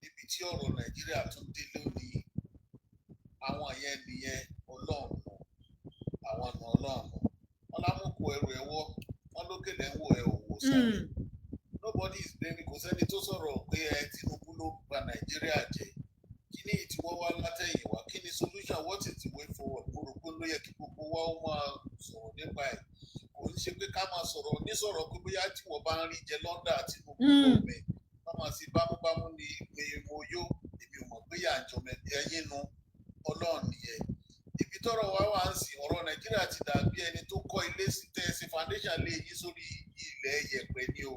níbi tí ọ̀rọ̀ Nàìjíríà tún dé lónìí, àwọn yẹn nìyẹn. Ọlọ́run nù, àwọn nù, Ọlọ́run nù. Wọn lámùkù ẹrù ẹwọ wọn lókèlè ń wò ẹ òwò sáré. Nobody is blaming. Kò sẹ́ni tó sọ̀rọ̀ pé ẹ Tinubu ló ba Nàìjíríà jẹ́. Kí ni ìtiwọ́ wá látẹ̀yìnwá? Kí ni solution? What is the way forward? Mo rò pé ló yẹ kí gbogbo wa ó máa sọ̀rọ̀ nípa ẹ̀. Kò ní ṣe pé ká máa sọ̀rọ̀ nísọ̀rọ̀ pé bóyá tí wọ́n bá ń rí jẹ lọ́ndà Tinubu gọ́ọ̀mẹ̀, ká máa ṣe bámúbámú ní pé mo yó. Èmi ò mọ̀ pé yà ń jọmọ ẹ̀yìn nu. Ọlọ́run nìyẹn. Ibi tọ́rọ̀ wá wà ń sìn, ọ̀rọ̀ Nàìjíríà ti dàbí ẹni tó kọ́ ilé sí tẹ́ ṣe foundation lé yín sórí ilẹ̀ yẹ̀pẹ̀ ni o.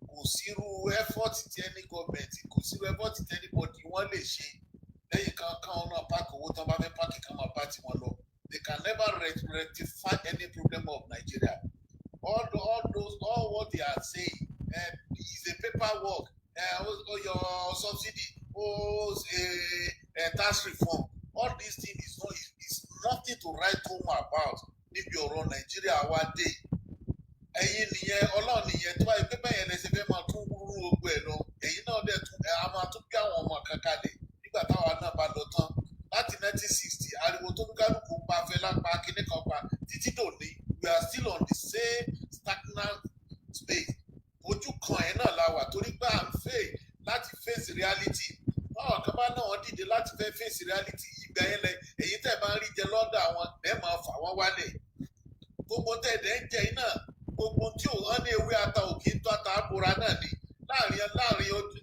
Kò sírú effort tí any government, kò sírú effort tí anybody wọ́n lè ṣe lẹ́yìn kan káwọn náà pack owó tán bá fẹ́ pack, kan máa bá tiwọn lọ. They can never rectify any problem of Nigeria. All those, all what they are saying is a paperwork. Oh, your subsidy, oh, tax reform, all these things is not is nothing to write home about níbi ọ̀rọ̀ Nàìjíríà wa dé. Ẹ̀yin nìyẹn, Ọlọ́run nìyẹn. Tó bá yẹ pé bẹ́ẹ̀ yẹn lẹsẹ̀ fẹ́ máa tún rú gbogbo ẹ̀ lọ, ẹ̀yin náà dẹ̀ tún ẹ̀ a máa tún bí àwọn ọmọ kan kalẹ̀ nígbà táwa náà bá lọ tán. Láti 1960, ariwo tó ń kálukú pa fẹ́ lápá kíní kan pa títí dòní, we are still on the same stagnant space. Ojú kan ẹ̀ náà la wà, torí pé à ń fẹ́ láti face reality. Báwọn kan bá náà dìde láti fẹ́ face reality, ìgbà yẹn lẹ èyí tẹ̀ bá ń rí jẹ lọ́dọ̀ àwọn ẹ̀ máa fà wọ́n wálẹ̀. Gbogbo tẹ̀ dẹ̀ ń jẹ iná, gbogbo tí ò hàn ní ewé ata òkè tó ata àbúra náà ni. Láàrin oṣù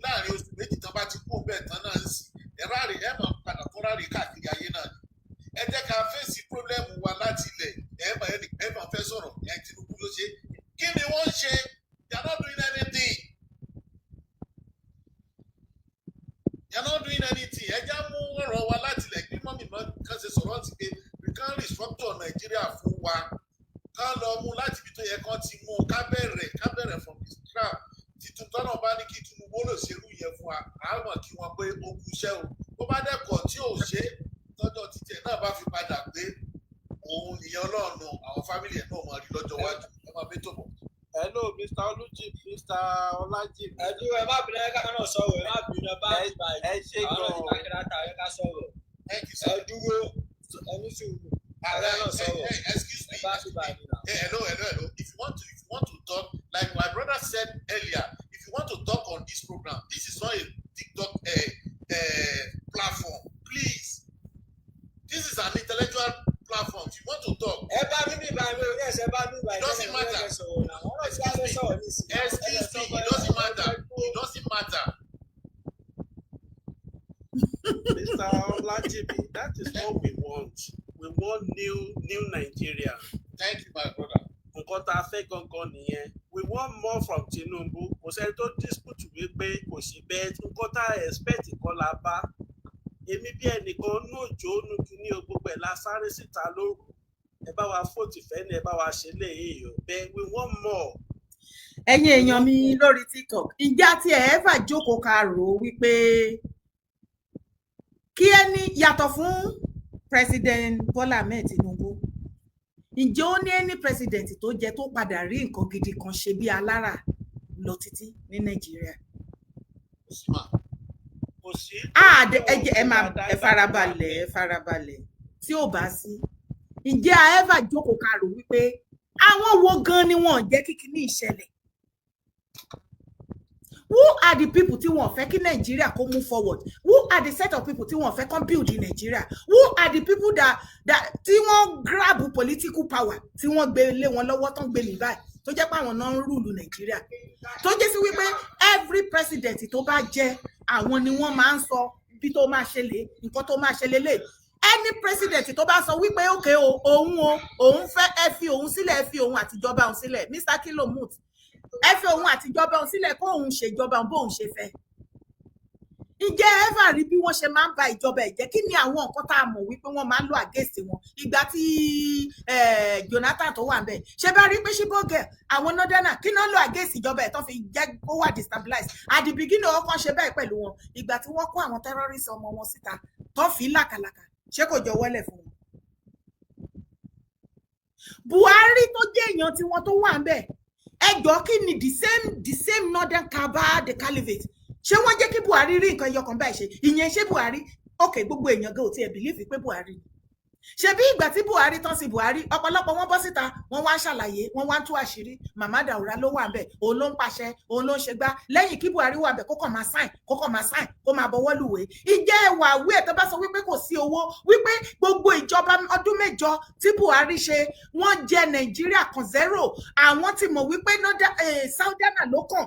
2 tán bá ti kú bẹ́ẹ̀ tán náà ń sì ẹ ráàrí, ẹ máa padà tó ráàrí káàkiri ayé náà ni. Ẹ jẹ́ ká face problem wa láti ilẹ̀. Ẹ máa fẹ́ sọ̀rọ̀ ẹ Tinubu ló ṣe. Kí ni wọ́n ń ṣe? They are not doing anything. They are not doing anything. Ẹ já mú ọ̀rọ̀ wa láti ilẹ̀. Bí mummy kan ṣe sọ̀rọ̀ ti pé we can restructure Nigeria fún wa, ká lọ mú láti ibi tó yẹ kán ti mú, ká bẹ̀rẹ̀ from the scratch. Titun tọ́nà bá ní kí Tinubu lè ṣerú yẹn fún wa, àá mọ̀ kí wọ́n pé ó kú iṣẹ́ o. Bó Bá dẹ́kọ̀ tí ò ṣe tọ́jọ́ títẹ̀ náà bá fi padà pé òun nìyẹn, Ọlọ́run, àwọn family ẹ̀ náà máa rí lọ́jọ́ iwájú. Ẹ máa bẹ́ tó bọ̀. Hello, Mr. Oluji, Mr. Ọlájì. Ẹ dúró, ẹ má bínú, ẹ ká náà sọ̀rọ̀, ẹ má bínú, ẹ bá ti báyìí. Ẹ ṣe Àwọn náà ti gan-an. bá kẹ́lá ta, ẹ ká sọ̀rọ̀. Thank you, Ẹ sir. dúró, ẹ ní sùúrù. Ẹ náà sọ̀rọ̀. Hey, excuse me. Ẹ bá ti báyìí náà. Hey, hello, hello, hello. If you want to talk, like my brother said earlier, if you want to talk on this program, this is not a TikTok platform. Please, this is an intellectual platform. If you want to talk, Ẹ bá mi bí báyìí, mi ò ní ẹsẹ̀ bá mi báyìí. It doesn't matter. Sọ̀rọ̀ náà, wọ́n náà ti wá fẹ́ sọ̀rọ̀ nísìnyí. Excuse me, it doesn't matter. It doesn't matter. Mr. Olajibi, that is what we want. We want new Nigeria. Thank you, my brother. Nǹkan tá a fẹ́ gangan nìyẹn. We want more from Tinubu. Kò sẹ́ni tó dispute wípé kò sí bẹ́ẹ̀. Nǹkan tá a expect kọ́ la bá. Èmi bí ẹnìkan nú òjò nú kíní o, gbogbo ẹ̀ la sáré síta lóru. Ẹ bá wa vote fẹ́ ni, ẹ bá wa ṣe léyìí o. Bẹ́ẹ̀, we want more. Ẹ̀yin èèyàn mi lórí TikTok, ǹjẹ́ àti ẹ̀ ẹ́fà jókòó ká rò ó wípé kí ẹni yàtọ̀ fún President Bola Ahmed Tinubu, ǹjẹ́ ó ní ẹni president tó jẹ tó padà rí nǹkan gidi kan ṣe bí alára lọ títí ní Nàìjíríà? Kò sí. Àdé ẹ jẹ́ ẹ máa ẹ farabalẹ̀, ẹ farabalẹ̀. Tí ò bá sí, ǹjẹ́ a ever jókòó ká rò wípé àwọn wo gan ni wọn jẹ́ kí kíní ìṣẹ̀lẹ̀? Who are the people tí wọ́n fẹ́ kí Nàìjíríà kó move forward? Who are the set of people tí wọ́n fẹ́ kán build in Nàìjíríà? Who are the people that tí wọ́n grab political power, tí wọ́n gbé lé wọn lọ́wọ́, tán gbé mi báyìí, tó jẹ́ pé àwọn náà ń rule Nàìjíríà, tó jẹ́ sí wípé every president tó bá jẹ́, àwọn ni wọ́n máa ń sọ bí tó máa ṣe lè nǹkan tó máa ṣe lélẹ̀? Any president tó bá sọ wípé okay o, òun o, òun fẹ́, ẹ fi òun sílẹ̀, ẹ fi òun àtijọba òun sílẹ̀, Mr Kilomut, ẹ fi òun àtijọba òun sílẹ̀ kó òun ṣèjọba òun bóun ṣe fẹ́, ǹjẹ́ ẹ ever rí bí wọ́n ṣe máa ń ba ìjọba ẹ̀ jẹ́? Kí ni àwọn nǹkan tá a mọ̀ wípé wọ́n máa ń lò against wọn? Ìgbà tí Jonathan tó wà ń bẹ̀, ṣé bá rí pé Chibok girl, àwọn northerner, kí náà lò against ìjọba ẹ̀ tó fi jẹ́ kó wà destabilize? At the beginning, ọkàn ṣe bẹ́ẹ̀ pẹ̀lú wọn. Ìgbà tí wọ́n kó àwọn terrorist ọmọ wọn síta tó fi làkàlàkà, ṣé kò jọ wọlé fún wọn? Buhari tó jẹ́ èèyàn tiwọn tó wà ń bẹ̀, ẹjọ́, kí ni the same northern cabal, the caliphate, ṣé wọ́n jẹ́ kí Buhari rí nǹkan ẹyọ kan báyìí ṣe? Ìyẹn ṣé Buhari, ok, gbogbo èèyàn gan ò tiẹ̀ believe pé Buhari ni. Ṣebí ìgbà tí Buhari tán sí Buhari, ọ̀pọ̀lọpọ̀ wọn bọ́ síta, wọ́n wá ń ṣàlàyé, wọ́n wá ń tú àṣírí. Màmá Daura ló wà ńbẹ̀, òun ló ń pàṣẹ, òun ló ń ṣe gbá lẹ́yìn kí Buhari wà ńbẹ̀, kó kàn máa sign, kó kàn máa sign, kó máa bọwọ́ lùwé. Ìjẹ́ ẹwà àwí ẹ̀ tó bá sọ wípé kò sí owó, wípé gbogbo ìjọba ọdún 8 tí Buhari ṣe, wọ́n jẹ Nàìjíríà kan zero. Àwọn ti mọ̀ wípé Southern ló kàn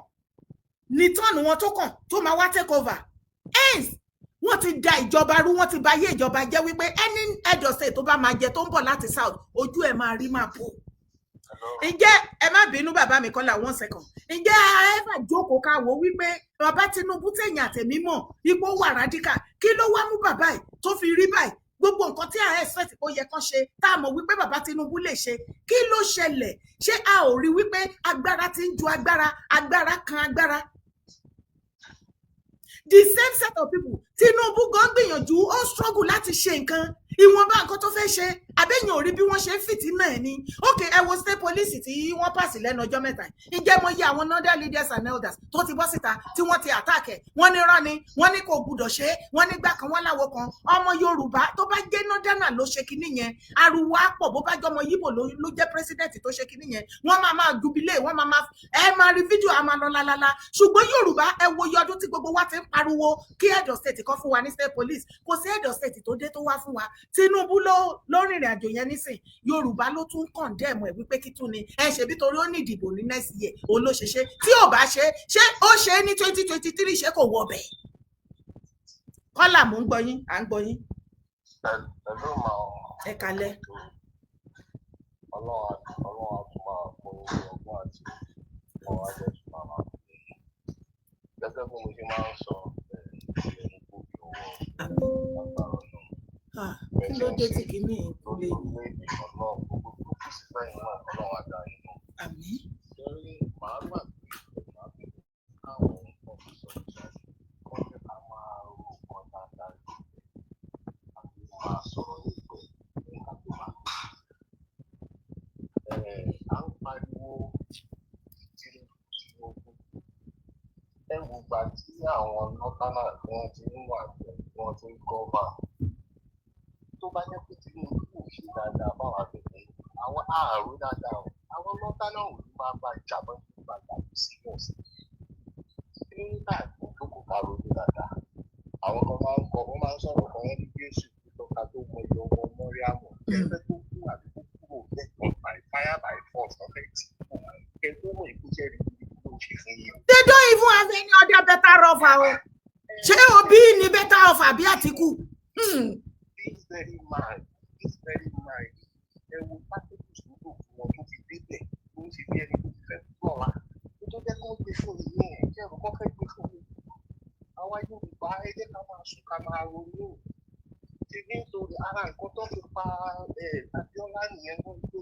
ní turn wọn tó kàn tó máa wá take over. Hence wọ́n ti da ìjọba rú, wọ́n ti bà ayé ìjọba jẹ́, wípé any head of state tó bá máa jẹ tó ń bọ̀ láti south, ojú ẹ̀ máa rí máa bò. Ǹjẹ́ ẹ má bínú, bàbá mi Kọ́lá, one second. Ǹjẹ́ ẹ fà jókòó ká wò wípé bàbá Tinubu tẹ̀yìn àtẹ̀mí mọ̀ ipò wà radical, kí ló wá mú bàbá ẹ̀ tó fi rí báyìí? Gbogbo nǹkan tí a expect ó yẹ kán ṣe, tá a mọ̀ wípé bàbá Tinubu lè ṣe, kí ló ṣẹlẹ̀? Ṣé a ò rí wípé agbára ti ń ju agbára, agbára kan agbára? The same set of people, Tinubu gan gbìyànjú, ó struggle láti ṣe nǹkan, ìwọ̀nba nǹkan tó fẹ́ ṣe. Àbẹ́yìn ò rí bí wọ́n ṣe ń fìtínà ẹ̀ ni? Ok, ẹ wo state police tí wọ́n pàṣẹ lẹ́nu ọjọ́ mẹ́ta. Ǹjẹ́ mo yẹ àwọn northern leaders and elders tó ti bọ́ síta tí wọ́n ti attack ẹ̀? Wọ́n ní rán ni, wọ́n ní kò gbúdọ̀ ṣe é, wọ́n nígbà kan, wọ́n láwo kan. Ọmọ Yorùbá tó bá jẹ́ northern ló ṣe kinní yẹn, ariwo á pọ̀. Bó bá jẹ́ ọmọ Yíbò ló jẹ́ president tó ṣe kinní yẹn, wọ́n máa máa jubilate, wọ́n máa máa, ẹ máa rí fídíò, a máa lọ lálálá. Ṣùgbọ́n Yorùbá, ẹ wo iye ọdún tí gbogbo wa ti ń pariwo kí head of state kan fún wa ní state police. Kò sí head of state tó dé tó wá fún wa. Tinubu ló rìnrìn àjò yẹn nísìn, Yorùbá ló tún condemn ẹ wípé kí tún ni ẹ ṣebí torí ó ní ìdìbò ní next year, òun ló ṣe ṣe. Tí ò bá ṣe ṣé ó ṣe é ní 2023, ṣé kò wọ ọbẹ̀? Kọ́là, mò ń gbọ́ yín, à ń gbọ́ yín. Hello, ma. Ẹ kalẹ̀. Ọlọ́run á tún máa fún yín ní ọgbọ́n àti ọ̀rọ̀ ajẹ́ tún máa máa fún yín. Gẹ́gẹ́ bí mo ṣe máa ń sọ, ilẹ̀ ní gbòógì owó agbára náà. Ah, kí ló dé tí kìíní Lórí lè orílẹ̀-èdè, Ọlọ́run gbogbo tó kù sí fẹ́yìn náà, Ọlọ́run á dá yín mọ̀. Àmín. Ṣé màá gbà pé màá bẹ̀rẹ̀ káwọn nǹkan fi sọ jáde kọ́ jẹ́ ká máa ro nǹkan dáadáa? máa sọ̀rọ̀ nípa nǹkan tó máa à ń pariwo Tinubu, Tinubu. Ẹ wò gbà tí àwọn northerner tí wọ́n ti ń wà bẹ́ẹ̀, tí wọ́n ti ń govern. Tó bá jẹ́ pé Tinubu kò ṣe dáadáa báwa bẹ̀rẹ̀, àwọn ààrùn dáadáa o, àwọn northerner ò ní máa bá jà mọ́ nípa tàbí serious. Kí ló ń tà jókòó ká ronú dáadáa? Àwọn kan máa ń kọ, wọ́n máa ń sọ̀rọ̀ kan, wọ́n ní Jésù tó ká tó mọ iye ọmọ Mọ́ríàmù ẹgbẹ́ tó kú àbí tó kúrò bẹ́ẹ̀, by fire by force, ọ̀fẹ́ tí ẹ tó mọ̀ ìkúṣẹ́ rí ló ń ṣe fún yín. They don't even have any other better offer o. Ṣé Obi ní better offer bí Àtìkù? This very man, ẹ wo packages tó lò fún wọn tó fi débẹ̀, tó ń ṣe bí ẹni tó ti fẹ́ mọ̀ra tó jẹ́ kó gbé fún mi yẹn, jẹ́ ẹ̀rọ kó fẹ́ gbé fún mi. Àwa Yorùbá, ẹ jẹ́ ká máa sùn, ká máa ronú. Ti nítorí ara nǹkan tó fi pa Abíọ́lá nìyẹn náà.